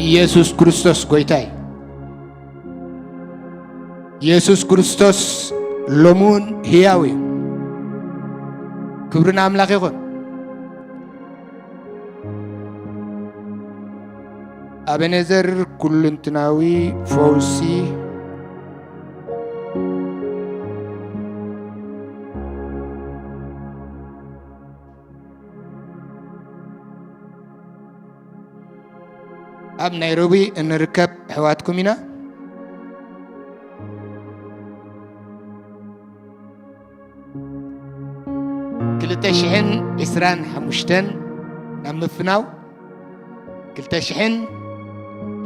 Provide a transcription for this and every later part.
ኢየሱስ ክርስቶስ ጎይታ እዩ። ኢየሱስ ክርስቶስ ሎሚ እውን ህያው እዩ። ክብሪ ንኣምላኽ ይኹን። ኣቤኔዘር ኩልንትናዊ ፈውሲ። ኣብ ናይሮቢ እንርከብ ኣሕዋትኩም ኢና። ክልተ ሽሕን ዕስራን ሓሙሽተን ናብ ምፍናው፣ ክልተ ሽሕን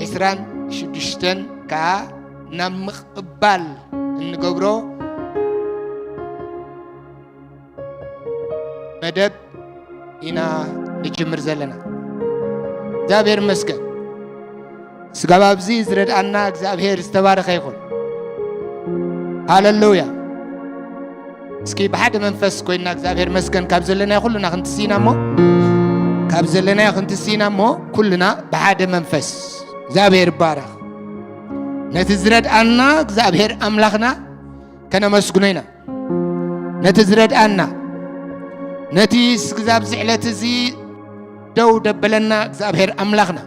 ዕስራን ሽዱሽተን ከኣ ናብ ምቕባል እንገብሮ መደብ ኢና ንጅምር ዘለና። እግዚኣብሔር ይመስገን። ስጋብ ኣብዚ ዝረድኣና እግዚኣብሔር ዝተባረኸ ይኹን። ሃሌሉያ። እስኪ ብሓደ መንፈስ ኮይና እግዚኣብሔር ይመስገን ካብ ዘለናዮ ኩልና ክንትስኢና እሞ፣ ካብ ዘለናዮ ክንትስኢና እሞ፣ ኩልና ብሓደ መንፈስ እግዚኣብሔር ይባረኽ። ነቲ ዝረድኣና እግዚኣብሔር ኣምላኽና ከነመስግኖ ኢና። ነቲ ዝረድኣና፣ ነቲ ስግዛብ ዝዕለት እዚ ደው ደበለና እግዚኣብሔር ኣምላኽና፣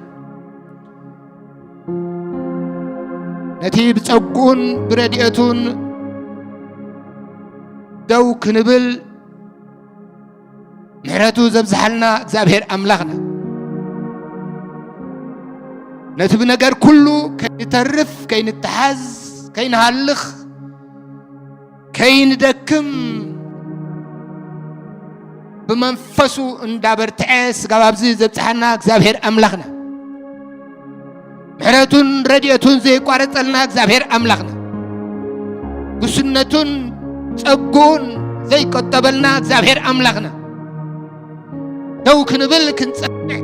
ነቲ ብጸጉኡን ብረድኤቱን ደው ክንብል ምሕረቱ ዘብዝሓልና እግዚኣብሔር ኣምላኽና፣ ነቲ ብነገር ኩሉ ከይንተርፍ፣ ከይንተሓዝ፣ ከይንሃልኽ፣ ከይንደክም ብመንፈሱ እንዳበርትዐ ስጋብ ኣብዚ ዘብጽሓና እግዚኣብሔር ኣምላኽና፣ ምሕረቱን ረድኤቱን ዘየቋረጸልና እግዚኣብሔር ኣምላኽና፣ ጉስነቱን ጸግኡን ዘይቆጠበልና እግዚኣብሔር ኣምላኽና፣ ደው ክንብል ክንጸንዕ፣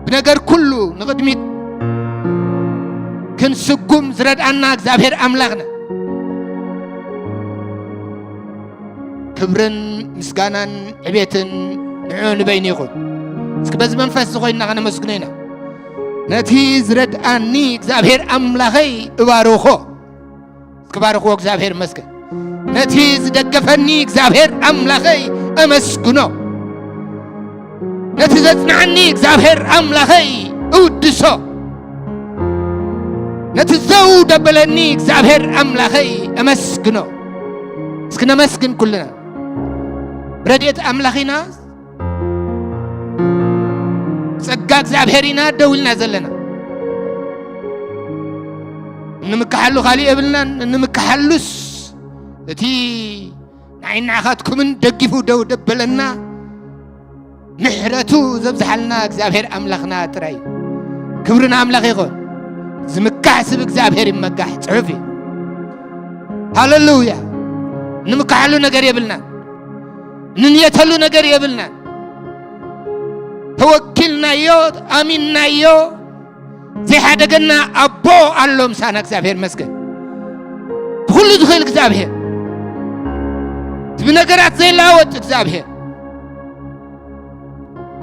ብነገር ኩሉ ንቕድሚት ክንስጉም ዝረድኣና እግዚኣብሔር ኣምላኽና፣ ክብርን ምስጋናን ዕቤትን ንዕኡ ንበይኑ ይኹን። እስኪ በዚ መንፈስ እዚ ኮይንና ከነመስግኖ ኢና። ነቲ ዝረድኣኒ እግዚኣብሔር ኣምላኸይ እባርኾ። እስኪ ባርኽዎ፣ እግዚኣብሔር ይመስገን። ነቲ ዝደገፈኒ እግዚኣብሔር ኣምላኸይ ኣመስግኖ። ነቲ ዘጽንዓኒ እግዚኣብሔር ኣምላኸይ እውድሶ። ነቲ ዘው ደበለኒ እግዚኣብሔር ኣምላኸይ ኣመስግኖ። እስኪ ነመስግን ኩልና። ረድኤት ኣምላኽ ኢና፣ ጸጋ እግዚኣብሔር ኢና ደው ኢልና ዘለና። እንምክሓሉ ካልእ የብልናን። እንምክሓሉስ እቲ ንዓይን ንዓኻትኩምን ደጊፉ ደው ደበለና ምሕረቱ ዘብዝሓልና እግዚኣብሔር ኣምላኽና ጥራይ እዩ። ክብሪ ንኣምላኽ ይኹን። ዝምካሕ ስብ እግዚኣብሔር ይመካሕ ጽሑፍ እዩ። ሃሌሉያ። ንምካሓሉ ነገር የብልናን። ንንየተሉ ነገር የብልናን። ተወኪልናዮ፣ ኣሚንናዮ፣ ዘይሓደገና ኣቦ ኣሎ ምሳና። እግዚኣብሔር ይመስገን። ብኹሉ ዝኽእል እግዚኣብሔር፣ እቲ ብነገራት ዘይለዋወጥ እግዚኣብሔር፣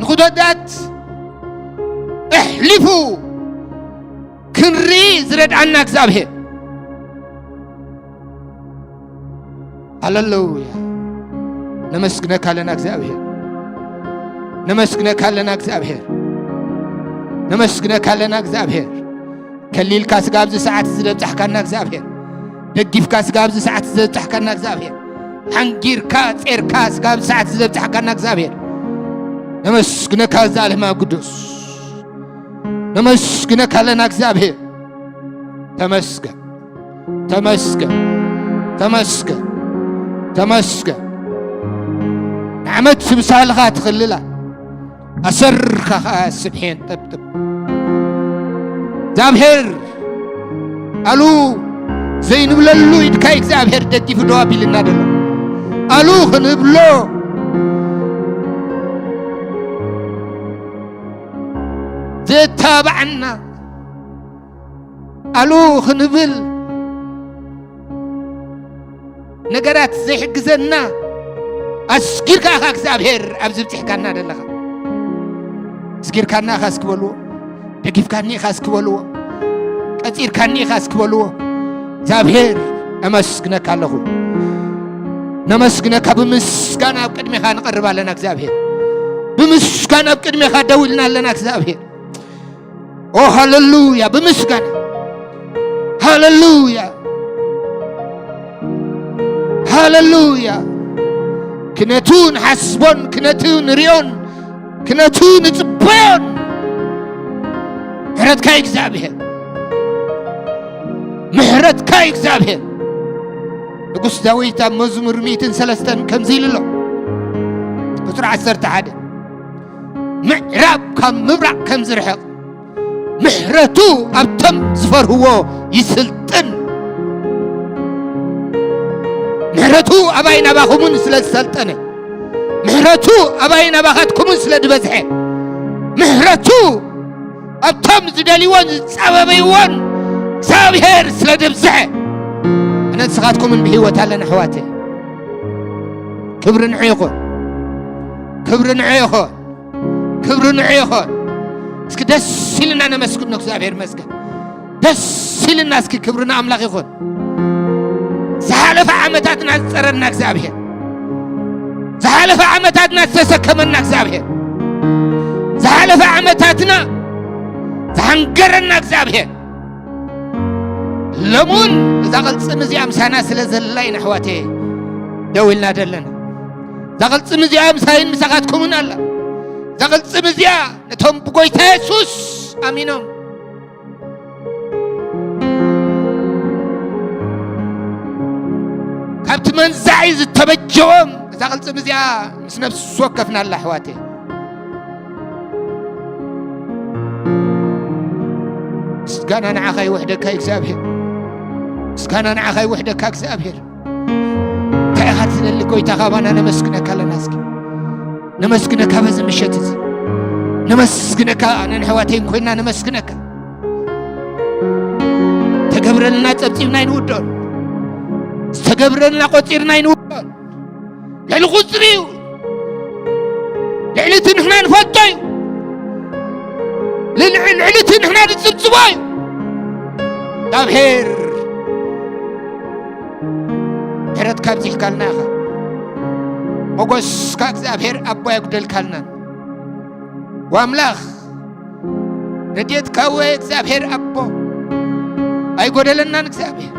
ንኹነታት ኣሕሊፉ ክንርኢ ዝረድኣና እግዚኣብሔር። ሃሌሉያ። ነመስግነካ ኣለና እግዚኣብሔር። ነመስግነካ ኣለና እግዚኣብሔር። ነመስግነካ ኣለና እግዚኣብሔር። ከሊልካ ስጋብ እዚ ሰዓት እዚ ዘብጻሕካና እግዚኣብሔር። ደጊፍካ ስጋብ እዚ ሰዓት እዚ ዘብጻሕካና እግዚኣብሔር። ሓንጊርካ ጼርካ ስጋብ እዚ ሰዓት እዚ ዘብጻሕካና እግዚኣብሔር። ነመስግነካ ዘላለማዊ ቅዱስ። ነመስግነካ ኣለና እግዚኣብሔር። ተመስገን። ተመስገን። ተመስገን። ተመስገን። ንዓመት ስብሳልኻ ትኽልላ፣ ኣሰርካ ኸኣ ስብሕን ጠብጥብ። እግዚኣብሔር ኣሉ ዘይንብለሉ ኢድካ እግዚኣብሔር ደጊፉ ደው ኣቢልና ደሎ። ኣሉ ክንብሎ ዘተባዕና፣ ኣሉ ክንብል ነገራት ዘይሕግዘና፣ ኣስጊርካ ኢኻ እግዚኣብሔር ኣብዚ ብጽሕካና ደለኻ። ኣስጊርካና ኢኻ እስኪ በልዎ። ደጊፍካኒ ኢኻ እስኪ በልዎ። ቀጺርካኒ ኢኻ እስኪ በልዎ። እግዚኣብሔር፣ ነመስግነካ ኣለኹ። ነመስግነካ፣ ብምስጋና ኣብ ቅድሜኻ ንቐርብ ኣለና እግዚኣብሔር። ብምስጋና ኣብ ቅድሜኻ ደው ኢልና ኣለና እግዚኣብሔር። ኦ ሃሌሉያ፣ ብምስጋና። ሃሌሉያ፣ ሃሌሉያ። ክነቱ ንሓስቦን ክነቱ ንሪኦን ክነቱ ንጽበዮን። ምሕረትካ እግዚኣብሔር፣ ምሕረትካ እግዚኣብሔር። ንጉስ ዳዊት ኣብ መዝሙር ሚእትን ሰለስተን ከምዚ ኢሉ ኣሎ፣ ቁጽሪ ዓሰርተ ሓደ፣ ምዕራብ ካብ ምብራቕ ከም ዝርሕቕ፣ ምሕረቱ ኣብቶም ዝፈርህዎ ይስልጥን። ምሕረቱ ኣባይ ናባኹምን ስለ ዝሰልጠነ፣ ምሕረቱ ኣባይ ናባኻትኩምን ስለ ዝበዝሐ፣ ምሕረቱ ኣብቶም ዝደልይዎን ዝጸበበይዎን እግዚኣብሔር ስለ ደብዝሐ፣ ኣነ ንስኻትኩምን ብህይወት ኣለና ኣሕዋተይ። ክብሪ ንዑ ይኹን፣ ክብሪ ንዑ ይኹን፣ ክብሪ ንዑ ይኹን። እስኪ ደስ ኢልና ነመስግኖ እግዚኣብሔር ይመስገን። ደስ ኢልና እስኪ ክብሪ ንኣምላኽ ይኹን። ዝሓለፈ ዓመታትና ዝጸረና እግዚኣብሔር፣ ዝሓለፈ ዓመታትና ዝተሰከመና እግዚኣብሔር፣ ዝሓለፈ ዓመታትና ዝሓንገረና እግዚኣብሔር፣ ሎምውን እዛ ቅልጽም እዚኣ ምሳና ስለ ዘላ ኢና ኣሕዋተይ ደው ኢልና ዘለና። እዛ ቅልጽም እዚኣ ምሳይን ምሳኻትኩምን ኣላ። እዛ ቅልጽም እዚኣ ነቶም ብጎይታ የሱስ ኣሚኖም ካብቲ መንዛዒ ዝተበጀዎም እዛ ቅልጽም እዚኣ ምስ ነፍሲ ወከፍና ኣላ ኣሕዋተይ። ምስጋና ንዓኻ ይውሕደካ እግዚኣብሔር፣ ምስጋና ንዓኻ ይውሕደካ እግዚኣብሔር። እንታይ ኢኻ ትደሊ ጎይታ? ካባና ነመስግነካ ኣለና። እስኪ ነመስግነካ፣ በዚ ምሸት እዚ ነመስግነካ። ኣነን ኣሕዋተይን ኮይና ነመስግነካ። ተገብረልና ጸብጺብና ኣይንውድኦን፣ ዝተገብረልና ቆጺርና ኣይንውድኦን። ልዕሊ ቁጽሪ እዩ። ልዕሊ እቲ ንሕና ንፈልጦ እዩ። ልዕሊ እቲ ንሕና ንጽብጽቦ እዩ። እግዚኣብሔር ምሕረትካ ኣብዚሕካልና ኢኻ። ሞገስካ እግዚኣብሔር ኣቦ ኣየጉደልካልናን። ወኣምላኽ ረድኤትካ እወ እግዚኣብሔር ኣቦ ኣይጎደለናን እግዚኣብሔር።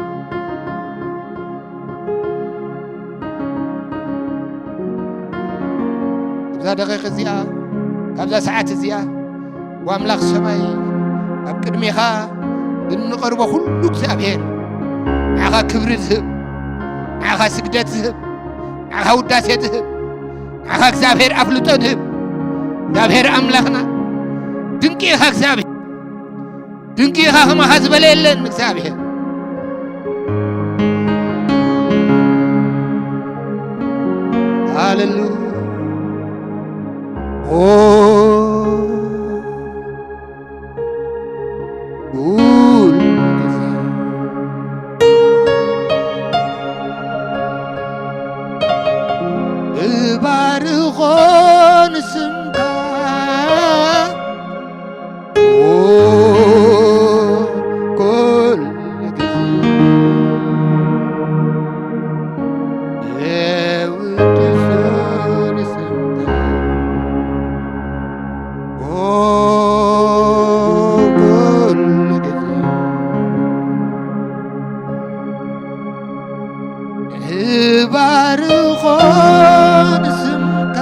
ኣብዛ ደቂቕ እዚኣ፣ ካብዛ ሰዓት እዚኣ፣ ወኣምላኽ ሰማይ፣ ኣብ ቅድሜኻ እንቐርቦ ኩሉ እግዚኣብሔር፣ ንዓኻ ክብሪ ዝህብ፣ ንዓኻ ስግደት ዝህብ፣ ንዓኻ ውዳሴ ዝህብ፣ ንዓኻ እግዚኣብሔር ኣፍልጦ ዝህብ፣ እግዚኣብሔር ኣምላኽና፣ ድንቂ ኢኻ እግዚኣብሔር። ድንቂ ኢኻ፣ ከማኻ ዝበለ የለን እግዚኣብሔር። ሃሌሉያ። ኦ፣ ኩሉ ግዜ እባርኾ ንስምካ። ኦ፣ ኩሉ ግዜ የውድሶ ንስምካ። ኦ፣ ኩሉ ግዜ እባርኾ ንስምካ።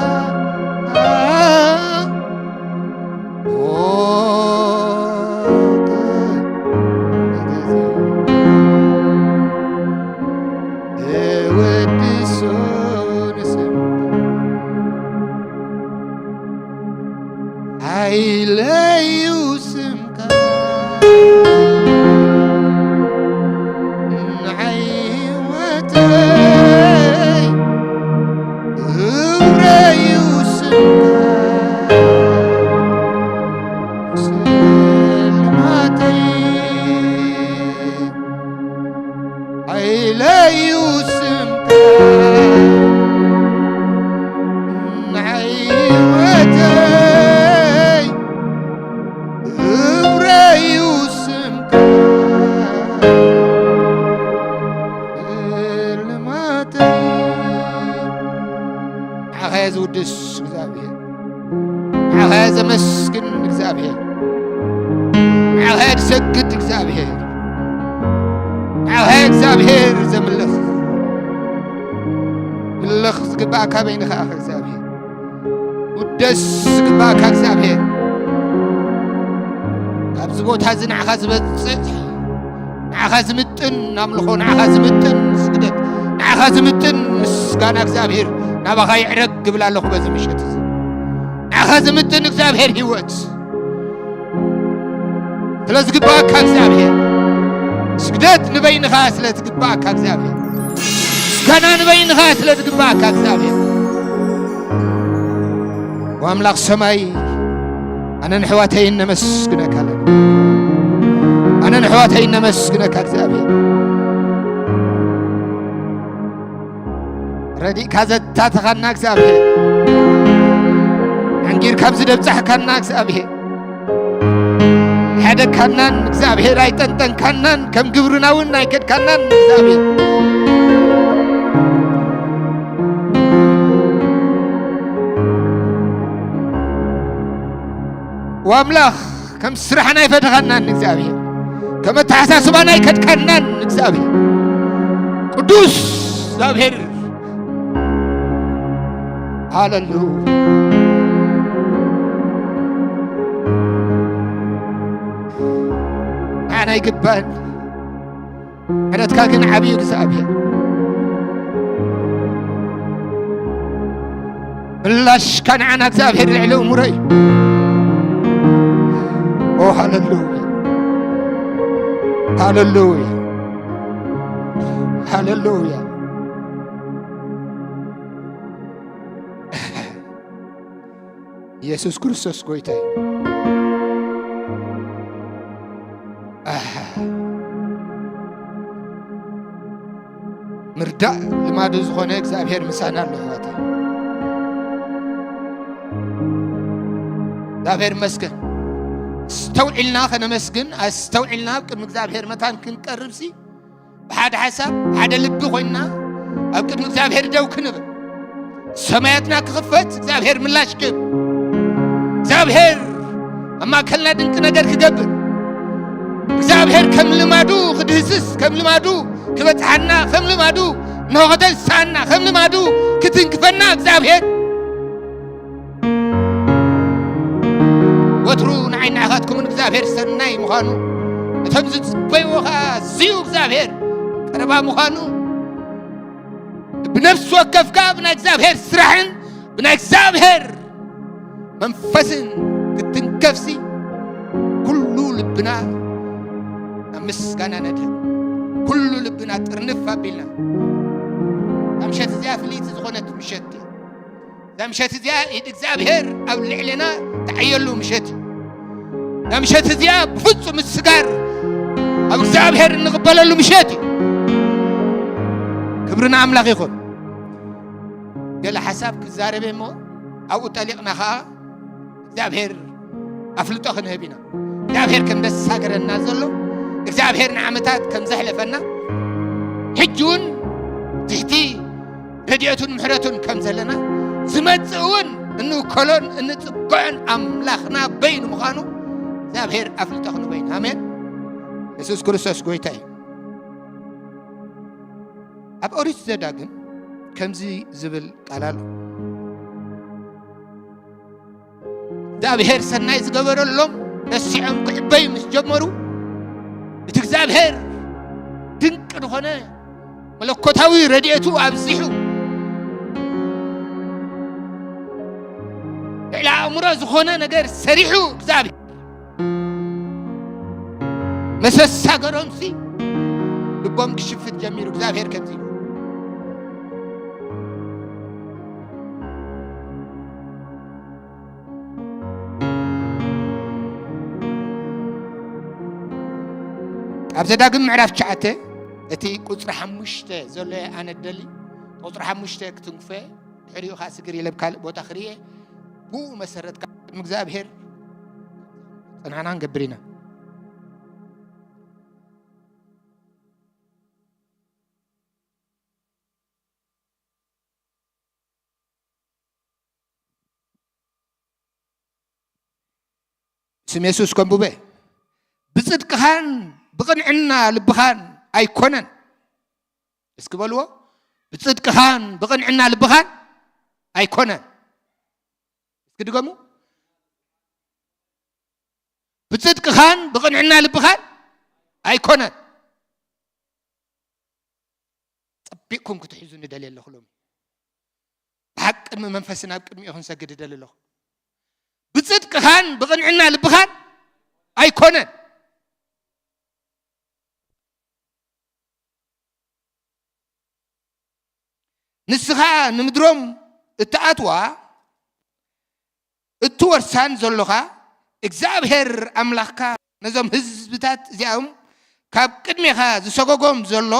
ኦ፣ እወድሶ ንስምካ። ኣይለዩ ስምካ ንዓይ ህይወተይ፣ ክብረዩ ስምካ ስልማተይ። ኣይለዩ ስምካ ንዓይ ህይወተይ፣ ክብረ ዝውድስ እግዚኣብሔር፣ ንዓኻ ዘመስግን እግዚኣብሔር፣ ንዓኻ ዝሰግድ እግዚኣብሔር፣ ንዓኻ እግዚኣብሔር ዘምልኽ፣ ምልኽ ዝግባእካ በይንኻ ኢኻ እግዚኣብሔር። ውደስ ዝግባእካ እግዚኣብሔር፣ ኣብዚ ቦታ እዚ ንዓኻ ዝበጽሕ፣ ንዓኻ ዝምጥን ኣምልኾ፣ ንዓኻ ዝምጥን ስግደት፣ ንዓኻ ዝምጥን ምስጋና እግዚኣብሔር ናባኻ ይዕረግ እብል ኣለኹ በዚ ምሸት እዚ። ንዓኻ ዝምጥን እግዚኣብሔር ህይወት ስለ ዝግባእካ እግዚኣብሔር፣ ስግደት ንበይንኻ ስለ ዝግባእካ እግዚኣብሔር፣ ምስጋና ንበይንኻ ስለ ዝግባእካ እግዚኣብሔር፣ ወኣምላኽ ሰማይ፣ ኣነን ኣሕዋተይን ነመስግነካ ኣለና። ኣነን ኣሕዋተይን ነመስግነካ እግዚኣብሔር። ረዲእካ ዘታተኻና እግዚኣብሔር፣ ዓንጊርካ ኣብዚ ደብጻሕካና እግዚኣብሔር፣ ሓደካናን እግዚኣብሔር ኣይጠንጠንካናን፣ ከም ግብርና እውን ኣይከድካናን እግዚኣብሔር። ወኣምላኽ ከም ስራሕና ኣይፈተኻናን እግዚኣብሔር፣ ከም ኣተሓሳስባና ኣይከድካናን እግዚኣብሔር። ቅዱስ እግዚኣብሔር ሃለሉ ንዓና ይግባን። ምሕረትካ ግን ዓብዩ እግዚኣብሔር። ምላሽካ ንዓና እግዚኣብሔር ልዕሊ እሙሮ እዩ። ኦ ሃለሉያ፣ ሃለሉያ፣ ሃለሉያ። ኢየሱስ ክርስቶስ ጎይታ እዩ። ኣህ። ምርዳእ ልማዱ ዝኾነ እግዚኣብሔር ምሳና ኣሎ ኣሕዋተይ። እግዚኣብሔር ይመስገን። ኣስተውዒልና ከነመስግን፣ ኣስተውዒልና ኣብ ቅድሚ እግዚኣብሔር መታን ክንቀርብሲ ብሓደ ሓሳብ ሓደ ልቢ ኮይንና ኣብ ቅድሚ እግዚኣብሔር ደው ክንብል፣ ሰማያትና ክኽፈት፣ እግዚኣብሔር ምላሽ ክህብ፣ እግዚኣብሔር ኣብ ማእከልና ድንቂ ነገር ክገብር፣ እግዚኣብሔር ከም ልማዱ ክድህስስ፣ ከም ልማዱ ክበጽሓና፣ ከም ልማዱ እንሆ ከተንስኣና፣ ከም ልማዱ ክትንክፈና እግዚኣብሔር ወትሩ ንዓይ ንዓኻትኩምን እግዚኣብሔር ሰናይ ምዃኑ፣ እቶም ዝጽበይዎ ኸኣ ኣዝዩ እግዚኣብሔር ቀረባ ምዃኑ፣ ብነፍሲ ወከፍካ ብናይ እግዚኣብሔር ስራሕን ብናይ እግዚኣብሔር መንፈስን ክትንከፍሲ፣ ኩሉ ልብና ናብ ምስጋና ነድህብ። ኩሉ ልብና ጥርንፍ ኣቢልና፣ እዛ ምሸት እዚኣ ፍልይቲ ዝኾነት ምሸት እያ። እዛ ምሸት እዚኣ ኢድ እግዚኣብሔር ኣብ ልዕሌና ትዓየሉ ምሸት እዩ። እዛ ምሸት እዚኣ ብፍጹም ምስጋር ኣብ እግዚኣብሔር እንቕበለሉ ምሸት እዩ። ክብሪ ንኣምላኽ ይኹን። ገለ ሓሳብ ክዛረብ እየ እሞ ኣብኡ ጠሊቕና ኸዓ እግዚኣብሔር ኣፍልጦ ክንህብ ኢና። እግዚኣብሔር ከም ዘሳገረና ዘሎ፣ እግዚኣብሔር ንዓመታት ከም ዘሕለፈና፣ ሕጂ እውን ትሕቲ ረድኤቱን ምሕረቱን ከም ዘለና፣ ዝመጽእ እውን እንእከሎን እንጽግዖን ኣምላኽና በይኑ ምዃኑ እግዚኣብሔር ኣፍልጦ ክንህቦ ኢና። ኣሜን። የሱስ ክርስቶስ ጎይታ እዩ። ኣብ ኦሪት ዘዳግም ከምዚ ዝብል ቃል ኣሎ። እግዚኣብሔር ሰናይ ዝገበረሎም ረሲዖም ክዕበዩ ምስ ጀመሩ፣ እቲ እግዚኣብሔር ድንቂ ዝኾነ መለኮታዊ ረድኤቱ ኣብዚሑ፣ ልዕሊ ኣእምሮ ዝኾነ ነገር ሰሪሑ እግዚኣብሔር መሰሳገሮምሲ ልቦም ክሽፍት ጀሚሩ። እግዚኣብሔር ከምዚ ኢሉ፣ ኣብ ዘዳግም ምዕራፍ ትሽዓተ እቲ ቁጽሪ ሓሙሽተ ዘሎ ኣነ ደሊ ቁጽሪ ሓሙሽተ ክትንክፎ፣ ድሕሪኡ ኸዓ ስግር ኢለ ኣብ ካልእ ቦታ ክርእየ፣ ብኡ መሰረት ካብ ቅድሚ እግዚኣብሔር ጸናሕና ንገብር ኢና። ስም የሱስ ከንብበ። ብጽድቅኻን ብቕንዕና ልብኻን ኣይኮነን። እስኪ በልዎ። ብጽድቅኻን ብቕንዕና ልብኻን ኣይኮነን። እስኪ ድገሙ። ብጽድቅኻን ብቕንዕና ልብኻን ኣይኮነን። ጸቢቕኩም ክትሕዙ ንደልየ ኣለኹ ሎሚ። ብሓቂ ቅድሚ መንፈስን ኣብ ቅድሚኡ ክንሰግድ እደሊ ኣለኹ። ብጽድቅኻን ብቕንዕና ልብኻን ኣይኮነን። ንስኻ ንምድሮም እትኣትዋ እትወርሳን ዘሎኻ እግዚኣብሔር ኣምላኽካ ነዞም ህዝብታት እዚኣም ካብ ቅድሜኻ ዝሰጎጎም ዘሎ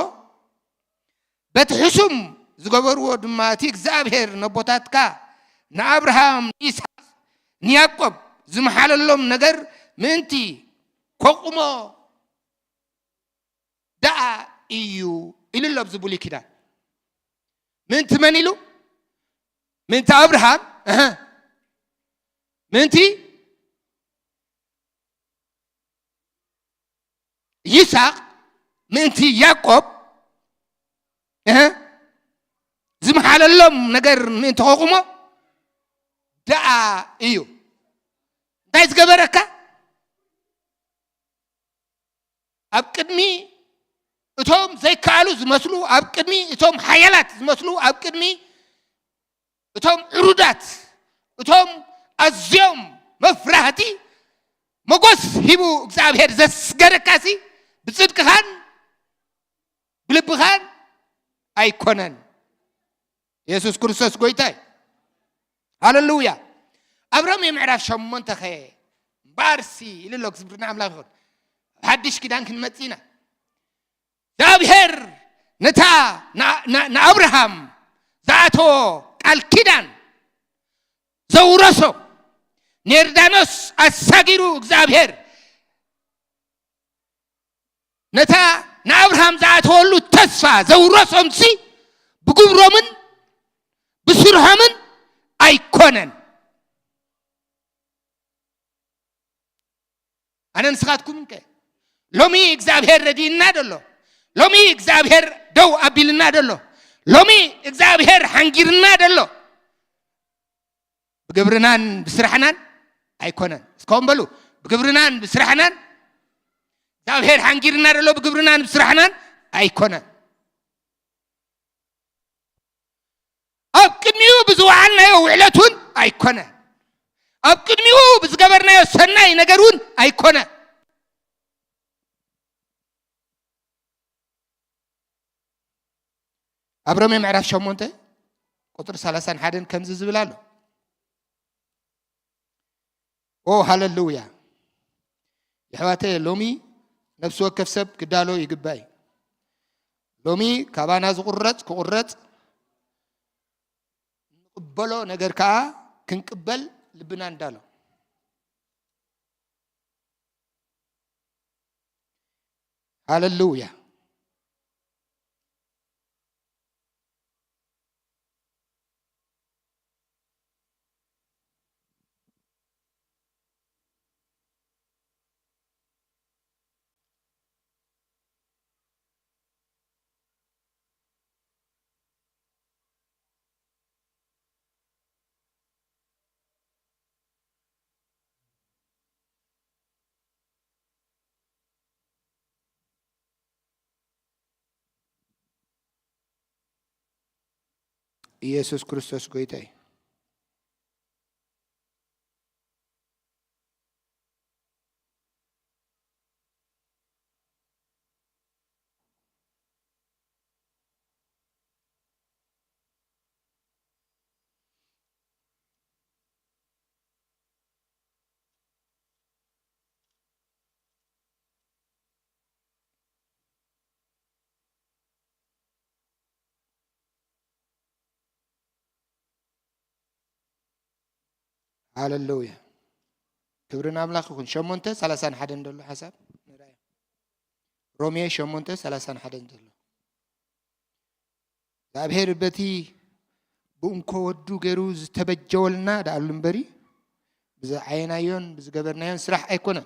በቲ ሕሱም ዝገበርዎ ድማ እቲ እግዚኣብሔር ነቦታትካ ንኣብርሃም ንይስሓቅ ንያዕቆብ ዝመሓለሎም ነገር ምእንቲ ከቑሞ ደኣ እዩ ኢሉ ኣሎ ኣብዚ ብሉይ ኪዳን። ምእንቲ መን ኢሉ? ምእንቲ ኣብርሃም፣ እህ። ምእንቲ ይስሐቅ፣ ምእንቲ ያዕቆብ፣ እህ። ዝመሓለሎም ነገር ምእንቲ ከቑሞ ደኣ እዩ። እንታይ ዝገበረካ? ኣብ ቅድሚ እቶም ዘይከኣሉ ዝመስሉ፣ ኣብ ቅድሚ እቶም ሓያላት ዝመስሉ፣ ኣብ ቅድሚ እቶም ዕሩዳት፣ እቶም ኣዝዮም መፍራህቲ ሞገስ ሂቡ እግዚኣብሔር ዘስገረካሲ ብጽድቅኻን ብልብኻን ኣይኮነን። የሱስ ክርስቶስ ጎይታ እዩ። ሃሌሉያ። ኣብ ሮሜ ምዕራፍ ሸሞንተ ኸ እምበኣርሲ ኢሉ ኣሎ፣ ክብሪ ንኣምላኽ ይኹን። ኣብ ሓድሽ ኪዳን ክንመጽእ ኢና። እግዚኣብሔር ነታ ና-፣ ና-፣ ንኣብርሃም ዝኣተዎ ቃል ኪዳን ዘውረሶ፣ ንዮርዳኖስ ኣሳጊሩ እግዚኣብሔር ነታ ንኣብርሃም ዝኣተወሉ ተስፋ ዘውረሶምሲ ብግብሮምን ብስርሖምን ኣይኮነን። ኣነ ንስኻትኩም እንከ ሎሚ እግዚኣብሔር ረዲእና ደሎ? ሎሚ እግዚኣብሔር ደው ኣቢልና ደሎ? ሎሚ እግዚኣብሔር ሓንጊርና ደሎ? ብግብርናን ብስራሕናን ኣይኮነን። እስከም በሉ፣ ብግብርናን ብስራሕናን። እግዚኣብሔር ሓንጊርና ደሎ? ብግብርናን ብስራሕናን ኣይኮነን። ኣብ ቅድሚኡ ብዝወዓልናዮ ውዕለት እውን ኣይኮነን። ኣብ ቅድሚኡ ብዝገበርናዮ ሰናይ ነገር እውን ኣይኮነን። ኣብ ሮሜ ምዕራፍ ሸሞንተ ቁጥሪ ሰላሳን ሓደን ከምዚ ዝብል ኣሎ። ኦ ሃሌሉያ። የሕዋተ፣ ሎሚ ነፍሲ ወከፍ ሰብ ክዳሎ ይግባእ እዩ። ሎሚ ካባና ዝቑረጽ ክቑረጽ፣ እንቕበሎ ነገር ከኣ ክንቅበል ልብና እንዳሎ። ሃሌሉያ። ኢየሱስ ክርስቶስ ጎይታ እዩ። ሃሌሉያ። ክብሪ ንኣምላኽ ይኹን። ሸሞንተ ሰላሳን ሓደን ዘሎ ሓሳብ ንርኣዮ። ሮሜ ሸሞንተ ሰላሳን ሓደን ዘሎ። እግዚኣብሔር በቲ ብእንኮ ወዱ ገይሩ ዝተበጀወልና ደኣሉ እምበሪ፣ ብዝዓየናዮን ብዝገበርናዮን ስራሕ ኣይኮነን።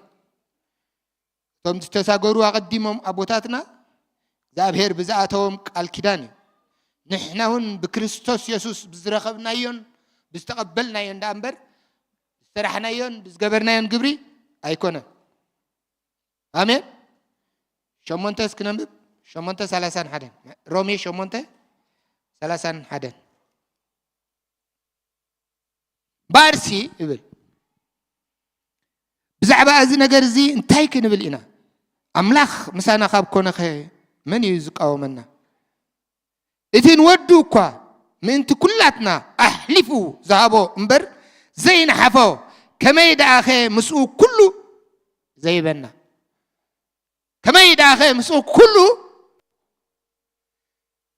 እቶም ዝተሳገሩ ኣቐዲሞም ኣቦታትና እግዚኣብሔር ብዝኣተዎም ቃል ኪዳን እዩ። ንሕና እውን ብክርስቶስ የሱስ ብዝረኸብናዮን ብዝተቐበልናዮን ደኣ እምበር ብዝሰራሕናዮን ብዝገበርናዮን ግብሪ ኣይኮነን። ኣሜን። ሸሞንተ እስኪ ነንብብ። ሸሞንተ ሰላሳን ሓደን፣ ሮሜ ሸሞንተ ሰላሳን ሓደን። እምበኣርሲ ይብል፣ ብዛዕባ እዚ ነገር እዚ እንታይ ክንብል ኢና? ኣምላኽ ምሳና ካብ ኮነኸ መን እዩ ዝቃወመና? እቲ ንወዱ እኳ ምእንቲ ኩላትና ኣሕሊፉ ዝሃቦ እምበር ዘይነሓፎ፣ ከመይ ደኣኸ ምስኡ ኩሉ ዘይበና? ከመይ ደኣኸ ምስኡ ኩሉ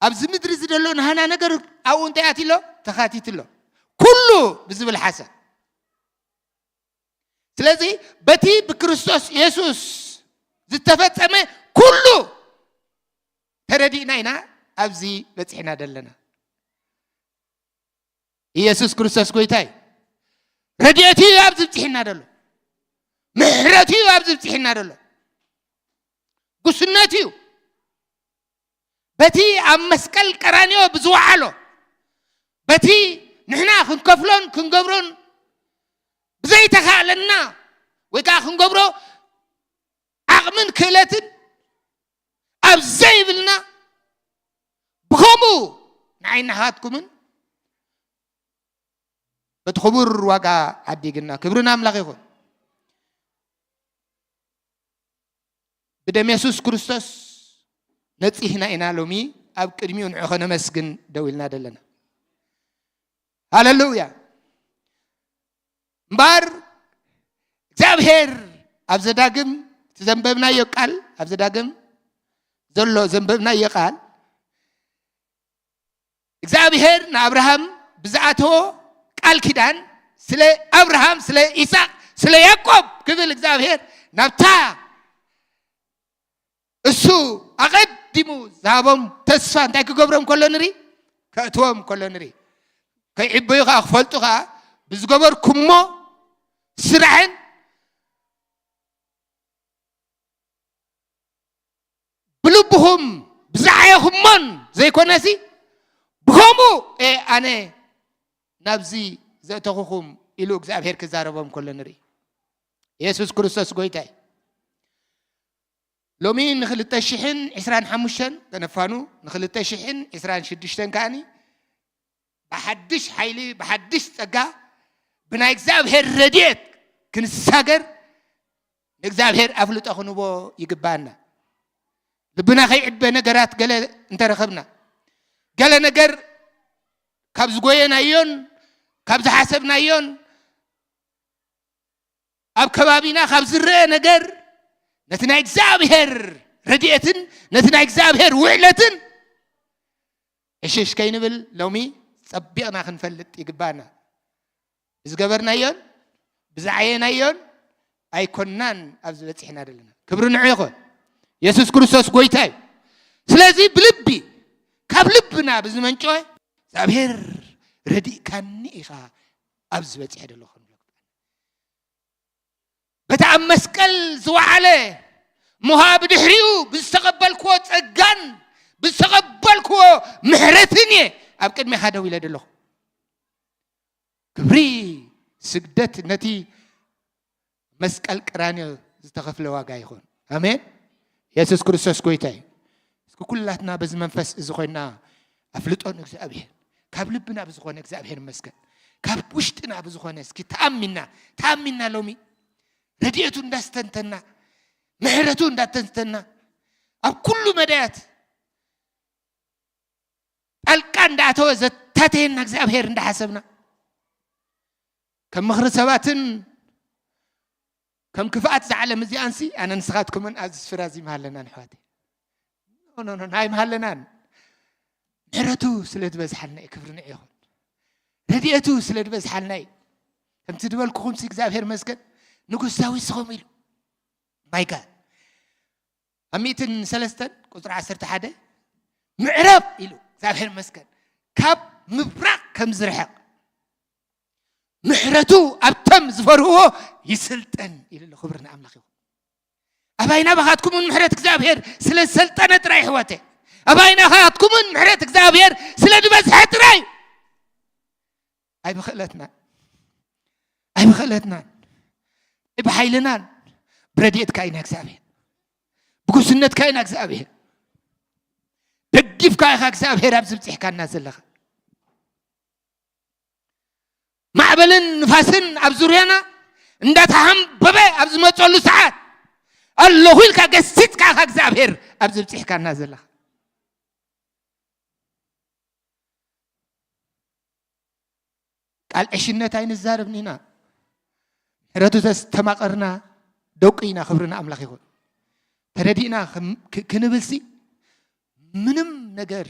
ኣብዚ ምድሪ እዚ ዘሎ ናህና ነገር ኣብኡ እንታይ ኣትሎ? ተኻቲትሎ። ኩሉ ብዝብል ሓሳብ። ስለዚ በቲ ብክርስቶስ የሱስ ዝተፈጸመ ኩሉ ተረዲእና ኢና ኣብዚ በጺሕና ዘለና። ኢየሱስ ክርስቶስ ጎይታ እዩ። ረድኤቱ እዩ ኣብዚ ብጽሒና ዘሎ። ምሕረቱ እዩ ኣብዚ ብጽሒና ዘሎ። ጉስነቱ እዩ። በቲ ኣብ መስቀል ቀራንዮ ብዝወዓሎ፣ በቲ ንሕና ክንከፍሎን ክንገብሮን ብዘይተኻእለና ወይ ከዓ ክንገብሮ ዓቕምን ክእለትን ኣብ ዘይብልና፣ ብኸምኡ ንዓይ ናኻትኩምን በቲ ክቡር ዋጋ ዓዲግና። ክብሪ ንኣምላኽ ይኹን። ብደም የሱስ ክርስቶስ ነጺህና ኢና ሎሚ ኣብ ቅድሚኡ ንዑ ኸነመስግን ደው ኢልና ዘለና። ሃሌሉያ። እምበኣር እግዚኣብሔር ኣብ ዘዳግም እቲ ዘንበብናዮ ቃል፣ ኣብ ዘዳግም ዘሎ ዘንበብናዮ ቃል፣ እግዚኣብሔር ንኣብርሃም ብዝኣተዎ ቃል ኪዳን፣ ስለ ኣብርሃም፣ ስለ ይስሐቅ፣ ስለ ያዕቆብ ክብል እግዚኣብሔር ናብታ እሱ ኣቐዲሙ ዝሃቦም ተስፋ እንታይ ክገብሮም ከሎ ንርኢ? ከእትዎም ከሎ ንርኢ። ከይዕበዩ ኸዓ ክፈልጡ ኸዓ ብዝገበርኩሞ ስራሕን ብልብኹም ብዝዓየኹሞን ዘይኮነሲ ብኸምኡ እየ ኣነ ናብዚ ዘእተኹኹም ኢሉ እግዚኣብሔር ክዛረቦም ከሎ ንርኢ። የሱስ ክርስቶስ ጎይታ እዩ። ሎሚ ንኽልተ ሽሕን ዕስራን ሓሙሽተን ከነፋኑ፣ ንኽልተ ሽሕን ዕስራን ሽዱሽተን ከኣኒ ብሓድሽ ሓይሊ፣ ብሓድሽ ጸጋ፣ ብናይ እግዚኣብሔር ረድኤት ክንሳገር ንእግዚኣብሔር ኣፍልጦ ክንቦ ይግባኣና። ልብና ከይዕበ ነገራት ገለ እንተረኸብና፣ ገለ ነገር ካብ ዝጎየናዮን ካብ ዝሓሰብናዮን ኣብ ከባቢና ካብ ዝረአ ነገር ነቲ ናይ እግዚኣብሔር ረድኤትን ነቲ ናይ እግዚኣብሔር ውዕለትን እሽሽ ከይንብል ሎሚ ጸቢቕና ክንፈልጥ ይግባና። ብዝገበርናዮን ብዝዓየናዮን ኣይኮናን ኣብዚ በጺሕና ዘለና። ክብሪ ንዑ ይኹን። የሱስ ክርስቶስ ጎይታ እዩ። ስለዚ ብልቢ፣ ካብ ልብና ብዝመንጨወ እግዚኣብሔር ረዲእካኒ ኢኻ ኣብዚ በጺሐ ዘለኹ ንብሎ። በቲ ኣብ መስቀል ዝወዓለ እሞ ኸዓ ብድሕሪኡ ብዝተቐበልክዎ ጸጋን ብዝተቐበልክዎ ምሕረትን እየ ኣብ ቅድሜኻ ደው ኢለ ዘለኹ። ክብሪ ስግደት ነቲ መስቀል ቀራንዮ ዝተኸፍለ ዋጋ ይኹን። ኣሜን። የሱስ ክርስቶስ ጎይታ እዩ። እስኪ ኩላትና በዚ መንፈስ እዚ ኮይና ኣፍልጦ ንእግዚኣብሔር፣ ካብ ልብና ብዝኾነ እግዚኣብሔር ይመስገን። ካብ ውሽጥና ብዝኾነ እስኪ ተኣሚና፣ ተኣሚና ሎሚ ረድኤቱ እንዳስተንተና፣ ምሕረቱ እንዳተንተና፣ ኣብ ኩሉ መዳያት ጣልቃ እንዳኣተወ ዘታተየና እግዚኣብሔር እንዳሓሰብና፣ ከም ምኽሪ ሰባትን ከም ክፍኣት ዝዓለም እዚኣንሲ ኣነ ንስኻትኩምን ኣብዚ ስፍራ እዚ መሃለናን ኣሕዋተይ። ኖ፣ ኖ፣ ኖ፣ ኣይመሃለናን። ምሕረቱ ስለ ዝበዝሓልና እዩ፣ ክብሪ ንዑ ይኹን። ረድኤቱ ስለ ዝበዝሓልና እዩ። ከምቲ ዝበልኩኹምሲ እግዚኣብሔር መስገን ንጉስ ዳዊት ስኹም ኢሉ። ማይ ጋድ። ኣብ ሚእትን ሰለስተን ቁጽሪ ዓሰርተ ሓደ ምዕራብ ኢሉ እግዚኣብሔር መስገን ካብ ምብራቕ ከም ዝርሕቕ ምሕረቱ ኣብቶም ዝፈርህዎ ይስልጠን ኢሉ ኣሎ። ክብሪ ንኣምላኽ ይኹን። ኣባይ ናባኻትኩምን ምሕረት እግዚኣብሔር ስለ ዝሰልጠነ ጥራይ፣ ኣሕዋተ፣ ኣባይ ናባኻትኩምን ምሕረት እግዚኣብሔር ስለ ዝበዝሐ ጥራይ። ኣይብኽእለትናን ኣይብኽእለትናን ኣይብሓይልናን። ብረድኤትካ ኢና እግዚኣብሔር፣ ብጉስነትካ ኢና እግዚኣብሔር፣ ደጊፍካ ኢኻ እግዚኣብሔር ኣብዚ ብፅሕካና ዘለኻ። ማዕበልን ንፋስን ኣብ ዙርያና እንዳተሓምበበ ኣብ ዝመፀሉ ሰዓት፣ ኣለኹ ኢልካ ገሲፅካ ኢኻ እግዚኣብሔር ኣብዚ ብፅሕካና ዘለኻ። ቃል ዕሽነት ኣይንዛረብን ኢና። ምሕረቱ ዘስተማቐርና ደቁ ኢና። ክብሪ ንኣምላኽ ይኹን። ተረዲእና ክም- ክ- ክንብልሲ ምንም ነገር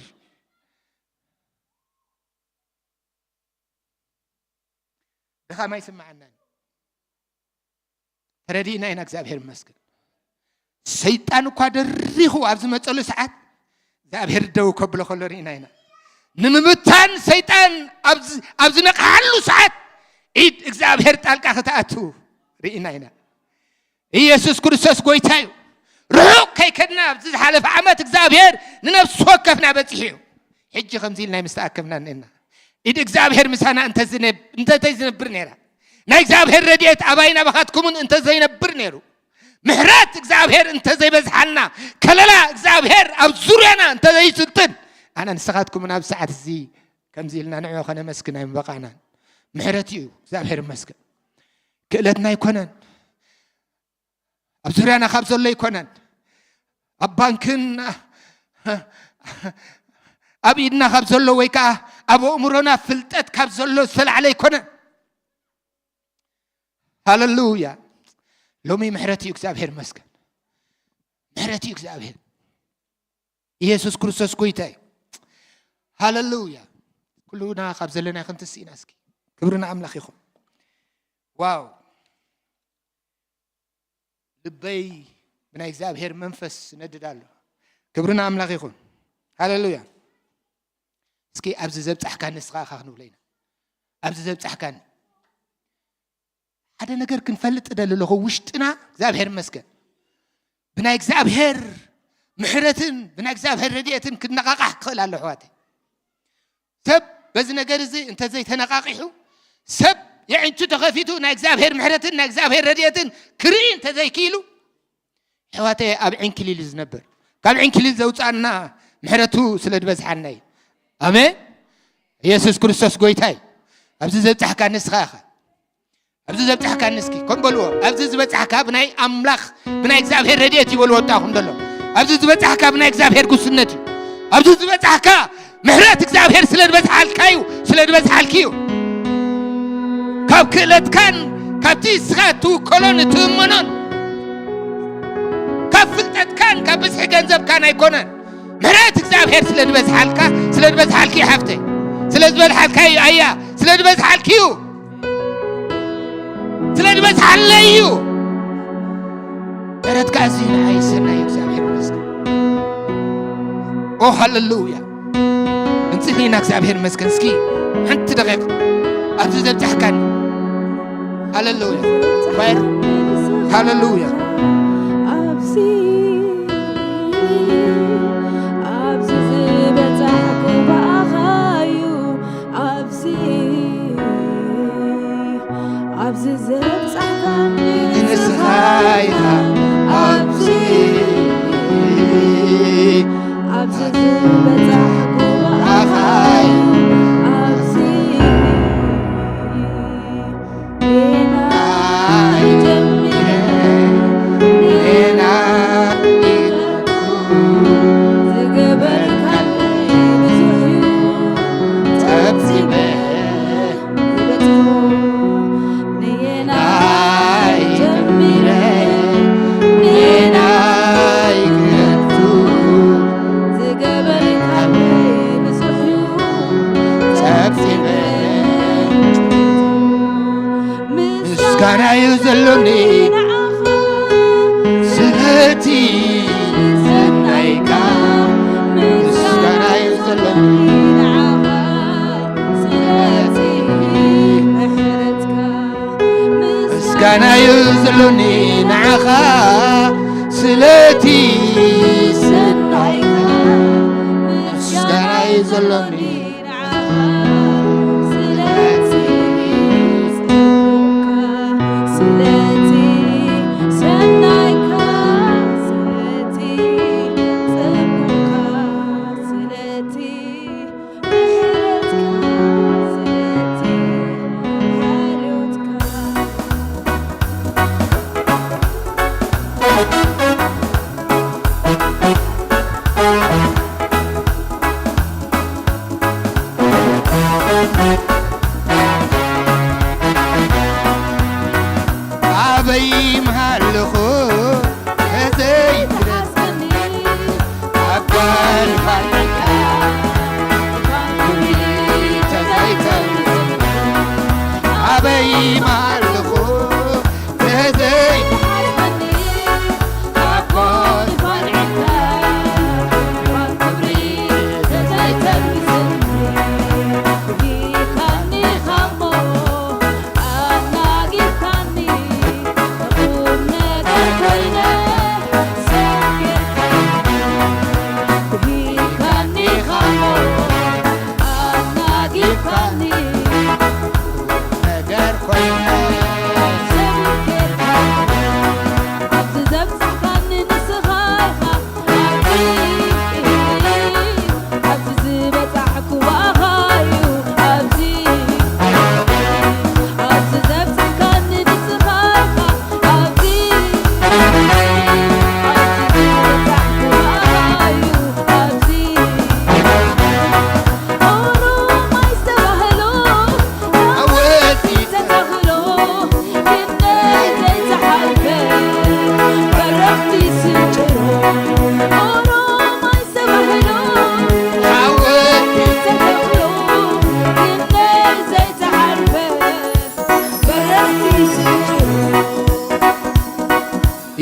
ድኻም ኣይስምዓናን። ተረዲእና ኢና። እግዚኣብሔር ይመስገን። ሰይጣን እኳ ደሪኹ ኣብ ዝመፀሉ ሰዓት እግዚኣብሔር ደው ከብሎ ከሎ ርኢና ኢና። ንምብታን ሰይጣን ኣብ ዝ- ኣብ ዝነቕሓሉ ሰዓት ኢድ እግዚኣብሔር ጣልቃ ክትኣቱ ርኢና ኢና። ኢየሱስ ክርስቶስ ጎይታ እዩ። ርሑቕ ከይከድና ኣብዚ ዝሓለፈ ዓመት እግዚኣብሔር ንነፍሲ ወከፍና በፂሑ እዩ። ሕጂ ከምዚ ኢልና ምስተኣከብና እኒና ኢድ እግዚኣብሔር ምሳና እንተዝነ- እንተዘይዝነብር ነይራ፣ ናይ እግዚኣብሔር ረድኤት ኣባይና ባኻትኩምን እንተዘይነብር ነይሩ፣ ምሕረት እግዚኣብሔር እንተዘይበዝሓልና፣ ከለላ እግዚኣብሔር ኣብ ዙርያና እንተዘይስልጥን፣ ኣነ ንስኻትኩምን ኣብ ሰዓት እዚ ከምዚ ኢልና ንዕኦ ከነመስግን ኣይምበቓዕናን። ምሕረት እዩ፣ እግዚኣብሔር ይመስገን። ክእለትና ኣይኮነን። ኣብ ዙርያና ካብ ዘሎ ኣይኮነን። ኣብ ባንክን ኣብ ኢድና ካብ ዘሎ ወይ ከዓ ኣብ ኣእምሮና ፍልጠት ካብ ዘሎ ዝተላዕለ ኣይኮነን። ሃለሉያ። ሎሚ ምሕረት እዩ፣ እግዚኣብሔር ይመስገን። ምሕረት እዩ እግዚኣብሔር። ኢየሱስ ክርስቶስ ጎይታ እዩ። ሃለሉያ። ኩሉና ካብ ዘለናዮ ክንትስ ኢና እስኪ። ክብሪ ንኣምላኽ ይኹን። ዋው። ልበይ ብናይ እግዚኣብሔር መንፈስ ነድድ ኣሎ። ክብሪ ንኣምላኽ ይኹን። ሃለሉያ። እስኪ ኣብዚ ዘብጻሕካኒ ንስኻ ኢኻ ክንብሎ ኢና። ኣብዚ ዘብጻሕካኒ ሓደ ነገር ክንፈልጥ እደሊ ኣለኹ። ውሽጥና እግዚኣብሔር ይመስገን ብናይ እግዚኣብሔር ምሕረትን ብናይ እግዚኣብሔር ረድኤትን ክነቓቓሕ ክኽእል ኣሎ ኣሕዋተይ። ሰብ በዚ ነገር እዚ እንተዘይተነቓቒሑ፣ ሰብ የዒንቱ ተኸፊቱ ናይ እግዚኣብሔር ምሕረትን ናይ እግዚኣብሔር ረድኤትን ክርኢ እንተዘይክኢሉ፣ ኣሕዋተይ፣ ኣብ ዕንክሊል እዩ ዝነብር። ካብ ዕንክሊል ዘውፅኣና ምሕረቱ ስለ ዝበዝሓና እዩ። ኣሜን። ኢየሱስ ክርስቶስ ጎይታ እዩ። ኣብዚ ዘብፃሕካ ንስኻ ኢኻ። ኣብዚ ዘብፃሕካ ንስኪ ከም በልዎ፣ ኣብዚ ዝበፃሕካ ብናይ ኣምላኽ ብናይ እግዚኣብሔር ረድኤት እዩ በልዎ። ወጣኹም ዘሎ ኣብዚ ዝበፃሕካ ብናይ እግዚኣብሔር ጉስነት እዩ። ኣብዚ ዝበፃሕካ ምሕረት እግዚኣብሔር ስለ ዝበዝሓልካ እዩ፣ ስለ ዝበዝሓልኪ እዩ። ካብ ክእለትካን ካብቲ ንስኻ እትውከሎን እትእመኖን ካብ ፍልጠትካን ካብ ብዝሒ ገንዘብካን ኣይኮነን። ምሕረት እግዚኣብሔር ስለ ዝበዝሓልካ፣ ስለ ዝበዝሓልኪ እዩ ሓፍተይ፣ ስለ ዝበዝሓልካ እዩ ኣያ፣ ስለ ዝበዝሓልኪ እዩ፣ ስለ ዝበዝሓለይ እዩ። ምሕረትካ ኣዝዩ ንዓይ ሰናይ እዩ። እግዚኣብሔር ይመስገን። ኦ ሃለሉያ። እንጽሊ ኢና። እግዚኣብሔር ይመስገን። እስኪ ሓንቲ ደቂቕ ኣብዚ ዘብጻሕካኒ። ሃለሉያ። ኳየር። ሃለሉያ። ኣብዚ ኣብዚ ዝበጻሕኩ ብኣኻ እዩ። ኣብዚ ኣብዚ ዘብጻሕካኒ ንስኻ ኢኻ። ኣብዚ ኣብዚ ዝበጻሕኩ ብኣኻ እዩ። ኣብዚ ጌና ጀሚረ ጌና ዝገበርካለይ ብዙሕ እዩ። ጸብጺበ ዝበጽሖ ንየናይ ጀሚረ ንየናይ ክቱ ዝገበርካለይ ብዙሕ እዩ። ጸብጺበ ምስጋና እዩ ዘሎኒ ንዓኻ ስለቲ ሰናይካ ምስጋና እዩ ዘሎኒ ንዓኻ ስለቲ ምሕረት ምስጋናዩ ዘሎኒ ንዓኻ ስለቲ ሰናይካ፣ ምስጋናዩ ዘሎኒ ንዓኻ ስለቲ ጽቡቕካ፣ ስለቲ ሰናይካ፣ ስለቲ ጽቡቕካ፣ ስለቲ ኣበይ ምሃለኹ ተዘይትረስኒ፣ ኣብ ጓል ፋብሪካ ተዘይተርፍኒ፣ ኣበይ ምሃለኹ ተዘይትረስኒ፣ ኣብ ጓል ፋብሪካ